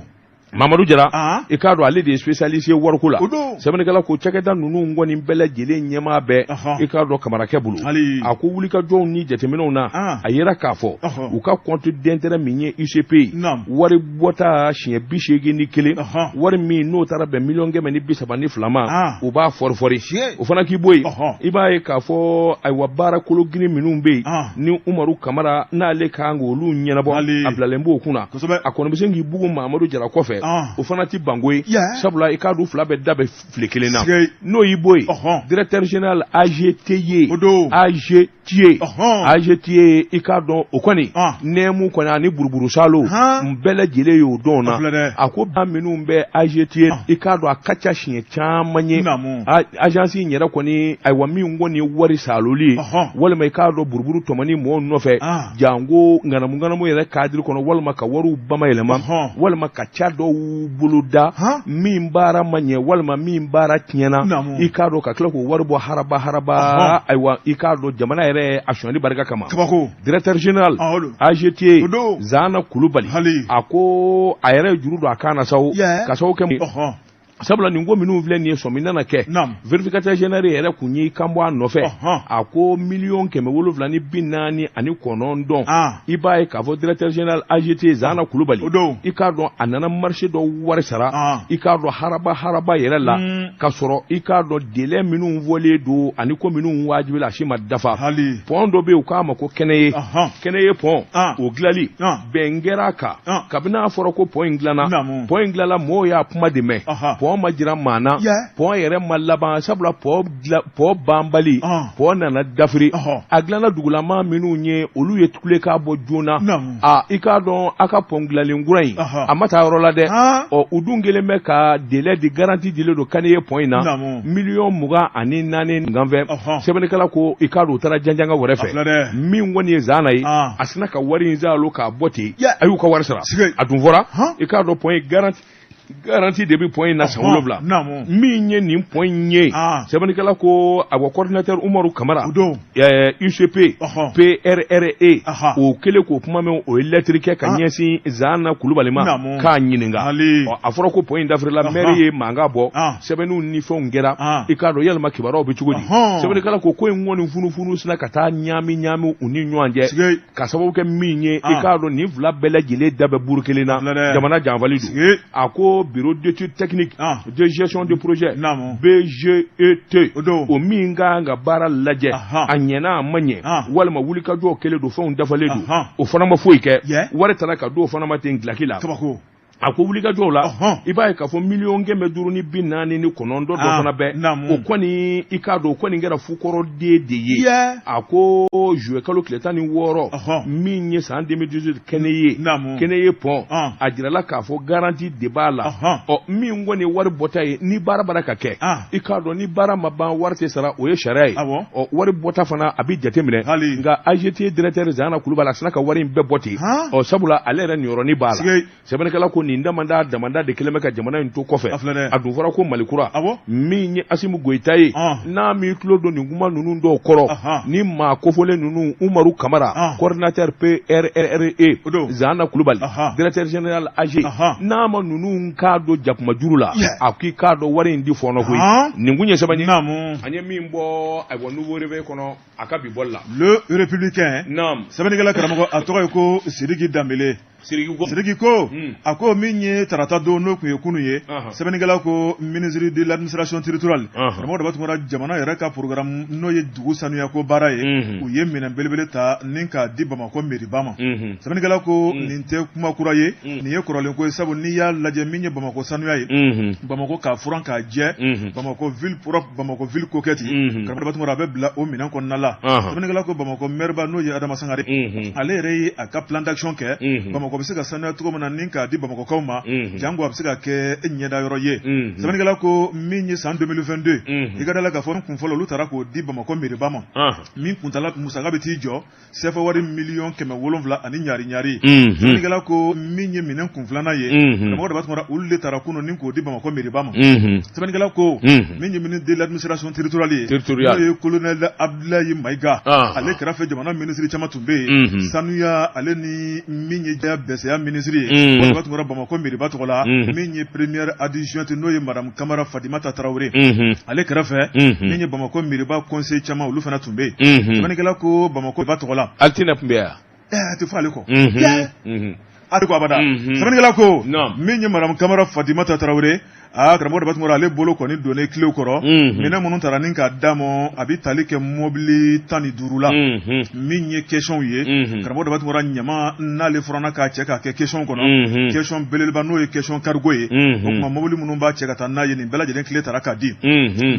[SPEAKER 1] Mamadu Jara, i k'a dɔn ale de ye spécialiste ye wariko la. Sɛbɛnnikɛla ko cakɛda ninnu kɔni bɛɛ lajɛlen ɲɛmaa bɛɛ, i k'a dɔn Kamarakɛ bolo. A ko wulikajɔw ni jateminɛw na, a yera k'a fɔ u ka compte d'intérêt min ye UCP ye, wari bɔta siɲɛ 81, wari min n'o taara bɛn 132 miliyɔn ma, u b'a fɔri-fɔri. O fana k'i bɔ yen, i b'a ye k'a fɔ ayiwa baara kologirin minnu bɛ yen ni Umaru Kamara n'ale kan k'olu ɲɛnabɔ, a bilalen b'o kunna. A kɔni bɛ se k'i bugu Mamadu Jara kɔfɛ, o fana ti banko ye, sabula i k'a dɔn fila bɛɛ da bɛ file kelen na. N'o y'i bɔ yen, directeur général AGTE, AGTE, AGTE, i k'a dɔn o kɔni nɛɛmu kɔni ani buruburu salo n bɛɛ lajɛlen y'o dɔn na. A ko ba minnu bɛ AGTE, i k'a dɔn a ka ca siɲɛ caman ye. Agence in yɛrɛ kɔni, ayiwa, min kɔni ye wari saloli ye, walima i k'a dɔn buruburu tɔmɔni mɔgɔw nɔfɛ, janko ŋanamu ŋanamu yɛrɛ cadre kɔnɔ, walima ka wariw bamayɛlɛma, walima ka ca dɔw bolo da min baara ma ɲɛ, walima min baara tiɲɛna, i k'a dɔn ka tila k'o wari bɔ haraba haraba. Ayiwa, i k'a dɔn jamana yɛrɛ yɛrɛ a sonyali barika kama.
[SPEAKER 2] Kabako.
[SPEAKER 1] Directeur général AGT Zana Kulubali a ko a yɛrɛ ye juru don a kan na sa ka sababu kɛ sabula nin ko minnu filɛ nin ye sɔmi nana kɛ vérificateur général yɛrɛ kun y'i kan bɔ a nɔfɛ a ko 749 millions i b'a ye k'a fɔ directeur général AGT Zana Kulubali i k'a dɔn a nana marché dɔ wari sara i k'a dɔn haraba haraba yɛrɛ la k'a sɔrɔ i k'a dɔn délai minnu fɔlen don ani ko minnu wajibila a si ma dafa. Pont dɔ bɛ yen u k'a ma ko Kɛnɛye Kɛnɛye pont o dilali bɛn kɛra a kan kabini a fɔra ko pont in dilanna pont in dilanla mɔgɔw y'a kuma de mɛn pont ma jira maa na pont yɛrɛ ma laban sabula pont banbali pont nana dafiri a dilanna dugulamaa minnu ye olu ye kulekan bɔ joona a i k'a dɔn a ka pont dilanlen kura in a ma taa yɔrɔ la dɛ. Ɔ u dun kɛlen bɛ ka délai di garantie dilen don Kɛnɛye pont in na 24 millions nkanfɛ. Sɛbɛnnikɛla ko i k'a dɔn u taara janjanga wɛrɛ fɛ min kɔni ye Zana ye a sinna ka wari in zalo k'a bɔ ten a y'u ka wari sara. A dun fɔra i k'a dɔn pont in garantie de bɛ pont in na san 7 min ye nin pont in ye. Sɛbɛnnikɛla ko awa coordinateur Umaru Kamara UCP PRRE o kɛlen k'o kuma mɛn o ye lettre kɛ ka ɲɛsin Zana Kulubali ma k'a ɲininka. A fɔra ko pont in dafirila maire ye mankan bɔ sɛbɛnniw ni fɛnw kɛra i k'a dɔn yalima kibaruyaw bɛ cogo di. Sɛbɛnnikɛla ko ko in kɔni funufunu sina ka taa ɲaami ɲaami u ni ɲɔgɔn cɛ ka sababu kɛ min ye i k'a dɔn nin fila bɛɛ lajɛlen da bɛ buru kelen na jamana janfali don. A ko bureau d'études techniques de gestion de projet BGET o min kan ka baara lajɛ a ɲɛna a ma ɲɛ walima wulikajɔ kɛlen don fɛnw dafalen don o fana ma foyi kɛ wari taara ka d'o fana ma ten gilaki la. A ko wulikajɔw la i b'a ye k'a fɔ 549 millions dɔ fana bɛ o kɔni i k'a dɔn o kɔni kɛra fukɔrɔden de ye. A ko juillet kalo tile 16 min ye san 2018 Kɛnɛye Kɛnɛye pont a jirala k'a fɔ garantie de b'a la. Ɔ min kɔni ye wari bɔta ye ni baara bara ka kɛ i k'a dɔn ni baara ma ban wari tɛ sara o ye sariya ye. Ɔ wari bɔta fana a bɛ jateminɛ nka AGT directeur Zana Kulubali a sina ka wari in bɛɛ bɔ ten ɔ sabula ale yɛrɛ niyɔrɔnin b'a la. Sɛbɛnnikɛla ko nin damanda damanda de kɛlen bɛ ka jamana in to kɔfɛ. A dun fɔra ko Mali kura min ye Asimi Goyita ye n'a m'i tulo don nin kuma ninnu dɔw kɔrɔ ni maa kofɔlen ninnu Umaru Kamara coordinateur PRRE Zana Kulubali directeur général AG n'a ma ninnu k'a don jakumajuru la a k'i k'a dɔn wari in di fɔɔnɔ koyi. Nin kun ye sɛbɛn ye an ye min bɔ ayiwa Nouveau Réveil kɔnɔ a ka bi bɔli la.
[SPEAKER 2] Le Républicain sɛbɛnnikɛla karamɔgɔ a tɔgɔ ye ko Sidiki Danbele. Sidiki ko a ko min ye tarata don n'o tun ye kunun ye sɛbɛnnikɛla ko ministre de l'administration territoriale karamɔgɔ Daba Tunkara jamana yɛrɛ ka programme n'o ye dugu sanuya ko baara ye u ye minɛn belebele ta ni k'a di Bamakɔ meriba ma. Sɛbɛnnikɛla ko nin tɛ kuma kura ye nin ye kɔrɔlen ko ye sabu n'i y'a lajɛ min ye Bamakɔ sanuya ye Bamakɔ k'a furan k'a jɛ Bamakɔ ville propre Bamakɔ ville coquette karamɔgɔ Daba Tunkara a bɛ bila o minɛn kɔnɔna la. Sɛbɛnnikɛla ko Bamakɔ maire n'o ye Adama Sangare ale yɛrɛ ye a ka plan d'action kɛ Bamakɔ bɛ se ka sanuya cogo min na ni k'a di Bamakɔkaw ma jango a bɛ se ka kɛ ɲɛda yɔrɔ ye. Sɛbɛnnikɛla ko min ye san 2022 i ka da la k'a fɔ kun fɔlɔ olu taara k'o di Bamakɔ maire ma min kuntala musaka bɛ t'i jɔ CFA wari 700 millions ani ɲari ɲari. Sɛbɛnnikɛla ko min ye minɛn kun filanan ye karamɔgɔ Daba Tunkara olu de taara kunun ni k'o di Bamakɔ maire ma. Sɛbɛnnikɛla ko min ye ministre de l'administration territoriale ye n'o ye colonel Abdoulaye Mayiga ale kɛrɛfɛ jamana minisiri caman tun bɛ yen sanuya ale ni min ye bɛsɛya minisiri ye Daba Tunkara Bamakɔ maire tɔgɔ la min ye première adjointe n'o ye madame Kamara Fadimata Tarawele ale kɛrɛfɛ min ye Bamakɔ maire conseil caman olu fana tun bɛ yen. Sɛbɛnnikɛla ko Bamakɔ tɔgɔ la
[SPEAKER 1] Altina tun bɛ yan.
[SPEAKER 2] A tɛ fɔ ale kɔ a ko abada. Sɛbɛnnikɛla ko min ye madame Kamara Fadimata Tarawele aa karamɔgɔ Daba Tunkara ale bolo kɔni donnen kilew kɔrɔ minɛn minnu taara ni k'a d'a ma a bɛ tali kɛ mobili 15 la min ye caisson ye karamɔgɔ Daba Tunkara ɲama n'ale furanna k'a cɛ k'a kɛ caisson kɔnɔ caisson belebeleba n'o ye caisson cargo ye o tuma mobili minnu b'a cɛ ka taa n'a ye nin bɛɛ lajɛlen kile taara k'a di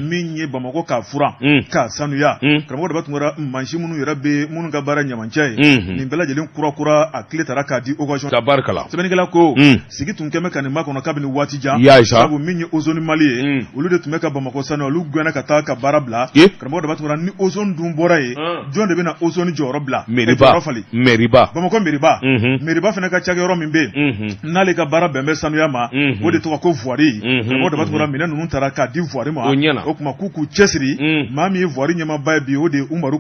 [SPEAKER 2] min ye Bamakɔ k'a furan k'a sanuya karamɔgɔ Daba Tunkara mansin minnu yɛrɛ bɛ minnu ka baara ɲamancɛ ye nin bɛɛ lajɛlen kura kura a kile taara k'a di occasion
[SPEAKER 1] tabarikala.
[SPEAKER 2] Sɛbɛnnikɛla ko sigi tun kɛmɛ ka nin makɔnɔ kabini waati jan
[SPEAKER 1] Yaasa.
[SPEAKER 2] sabu Sabu min ye Ozone Mali ye, olu de tun bɛ ka Bamakɔ sanuya, olu gɛnna ka taa ka baara bila. Karamɔgɔ Daba Tunkara, ni Ozone dun bɔra yen, jɔn de bɛna Ozone jɔyɔrɔ bila?
[SPEAKER 1] Meriba.
[SPEAKER 2] Jɔyɔrɔ falen.
[SPEAKER 1] Meriba.
[SPEAKER 2] Bamakɔ Meriba. Meriba fana ka cakɛyɔrɔ min bɛ yen, n'ale ka baara bɛn bɛ sanuya ma, o de tɔgɔ ko voirie. Karamɔgɔ Daba Tunkara, minɛn ninnu taara k'a di voirie ma.
[SPEAKER 1] O ɲɛna.
[SPEAKER 2] O tuma k'u k'u cɛsiri. Maa min ye voirie ɲɛmaaba ye bi, o de ye Umaru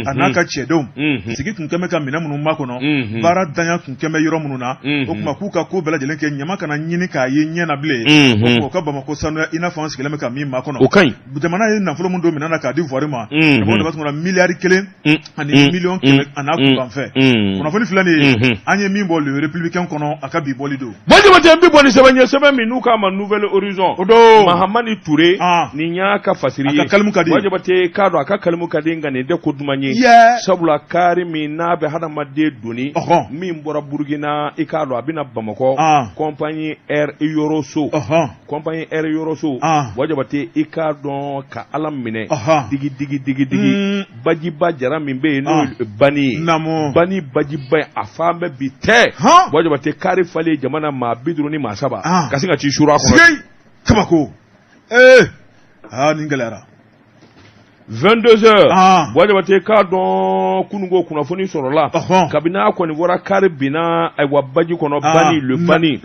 [SPEAKER 2] a n'a ka cɛdenw. Sigi tun kɛn bɛ ka minɛn minnu makɔnɔ, baara danya tun kɛn bɛ yɔrɔ minnu na, o tuma k'u ka ko bɛɛ lajɛlen kɛ, ɲama kana ɲini k'a ye ɲɛ na bilen. O tuma u ka Bamakɔ sanuya i n'a fɔ an sigilen bɛ ka min makɔnɔ.
[SPEAKER 1] O ka ɲi.
[SPEAKER 2] Jamana ye nafolo min don minɛn na k'a di voirie ma, karamɔgɔ Daba Tunkara, miliyari 1 ani miliyɔn 100 a n'a kunkanfɛn. Kunnafoni filɛ nin ye, an ye min bɔ Le Républicain kɔnɔ, a ka bi bɔli don.
[SPEAKER 1] Buwa Jabate, n bɛ bɔ ni sɛbɛn ye, sɛbɛn min n'u k'a ma Nouvel Horizon.
[SPEAKER 2] O don.
[SPEAKER 1] Mahamani Ture. Nin y'a ka fasiri ye.
[SPEAKER 2] A ka kalimu ka di.
[SPEAKER 1] Buwa Jabate k'a dɔn a ka kalimu ka di, nka nin tɛ ko duman ye. Sabula kari min n'a bɛ hadamaden doni. Min bɔra Burukina, i k'a dɔn a bɛ na Bamakɔ. Compagnie Air Yoroso. Compagnie Air Yoroso. Buwa Jabate, i k'a dɔn ka Ala minɛ. Digi digi digi digi. Bajiba jara min bɛ yen, n'o ye Bani ye. Bani bajiba in, a fan bɛɛ bi tɛ. Buwa Jabate, kari falen jamana maa 53 ka sin ka t'i suuru a kɔnɔ.
[SPEAKER 2] Siga kabako ee, aa nin gɛlɛyara.
[SPEAKER 1] 22 heures. Buwa Jabate k'a dɔn kununko kunnafoni sɔrɔla. Kabini a kɔni bɔra, kari binna ayiwa baji kɔnɔ, Bani, le Bani.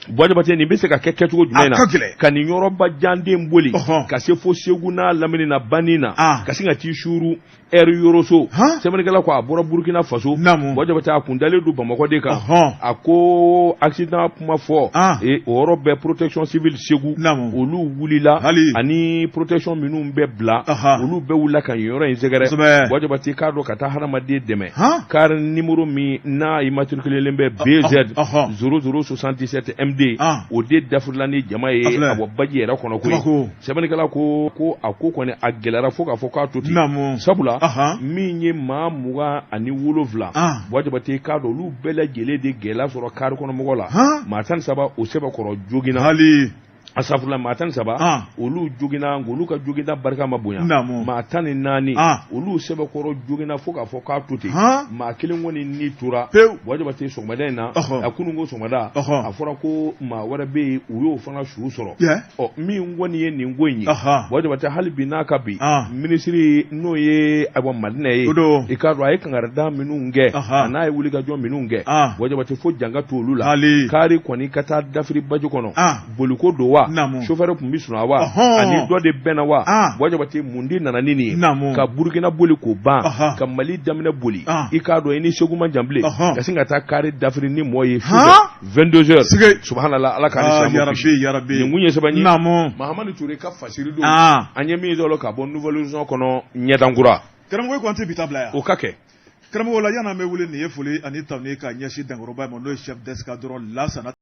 [SPEAKER 1] Buwa Jabate, nin bɛ se ka kɛ kɛcogo jumɛn na ka nin yɔrɔba janden boli ka se fo Segu n'a lamini na, Bani na, ka sin ka t'i suuru Air Yoroso? Sɛbɛnnikɛla ko a bɔra Burukina Faso. Buwa Jabate, a kun dalen don Bamakɔ de kan. A ko accident kuma fɔ, o yɔrɔ bɛɛ protection civile Segu, olu wulila, ani protection minnu bɛ bila, olu bɛɛ wulila ka nin yɔrɔ in sɛgɛrɛ. Buwa Jabate k'a dɔn ka taa hadamaden dɛmɛ. Car numéro min n'a immatriculé bɛ BZ 0077 MD, o de dafirila ni jama ye a bɔ baji yɛrɛ kɔnɔ koyi. Sɛbɛnnikɛla ko a ko kɔni a gɛlɛyara fo k'a fɔ k'a to ten, sabula min ye maa 27, Buwa Jabate k'a dɔn olu bɛɛ lajɛlen de gɛlɛya sɔrɔ kari kɔnɔ mɔgɔ la. Maa 13, o sɛbɛkɔrɔ joginna. A safurula, maa 13, olu joginna, nka olu ka joginda barika ma bonya. Maa 14, olu sɛbɛkɔrɔ joginna fo k'a fɔ k'a to ten. Maa kelen kɔni ni tora. Buwa Jabate, sɔgɔmada in na, a kununko sɔgɔmada, a fɔra ko maa wɛrɛ bɛ yen, u y'o fana su sɔrɔ. Ɔ min kɔni ye nin ko in ye, Buwa Jabate, hali bi n'a ka bi minisiri, n'o ye ayiwa Madinɛ ye, i k'a dɔn a ye kangarida minnu kɛ, a n'a ye wulikajɔ minnu kɛ, Buwa Jabate, fo janga t'olu la. Kari kɔni ka taa dafiri baji kɔnɔ, boliko don wa, sofɛri tun bɛ sunɔgɔ wa, ani dɔ de bɛnna wa? Buwa Jabate, mun de nana ni nin ye ka Burukina boli k'o ban, ka Mali daminɛ boli, i k'a dɔn i ni Segu man jan bilen, ka sin ka taa kari dafiri ni mɔɔ ye su fɛ 22 heures? Subhanallah, Ala k'an ni silamɛw kisi. Nin kun ye sɛbɛn ye, Mahamadu Ture ka fasiri don, an ye min sɔrɔ ka bɔ Nouvel Horizon kɔnɔ, ɲɛdankura.
[SPEAKER 2] Karamɔgɔ, ko an tɛ bi ta bila yan.
[SPEAKER 1] O ka kɛ.
[SPEAKER 2] Karamɔgɔ la, yan'an bɛ wuli, nin ye foli ani tanu ye ka ɲɛsin dankɔrɔba ma, n'o ye chef d'escadron Lasana.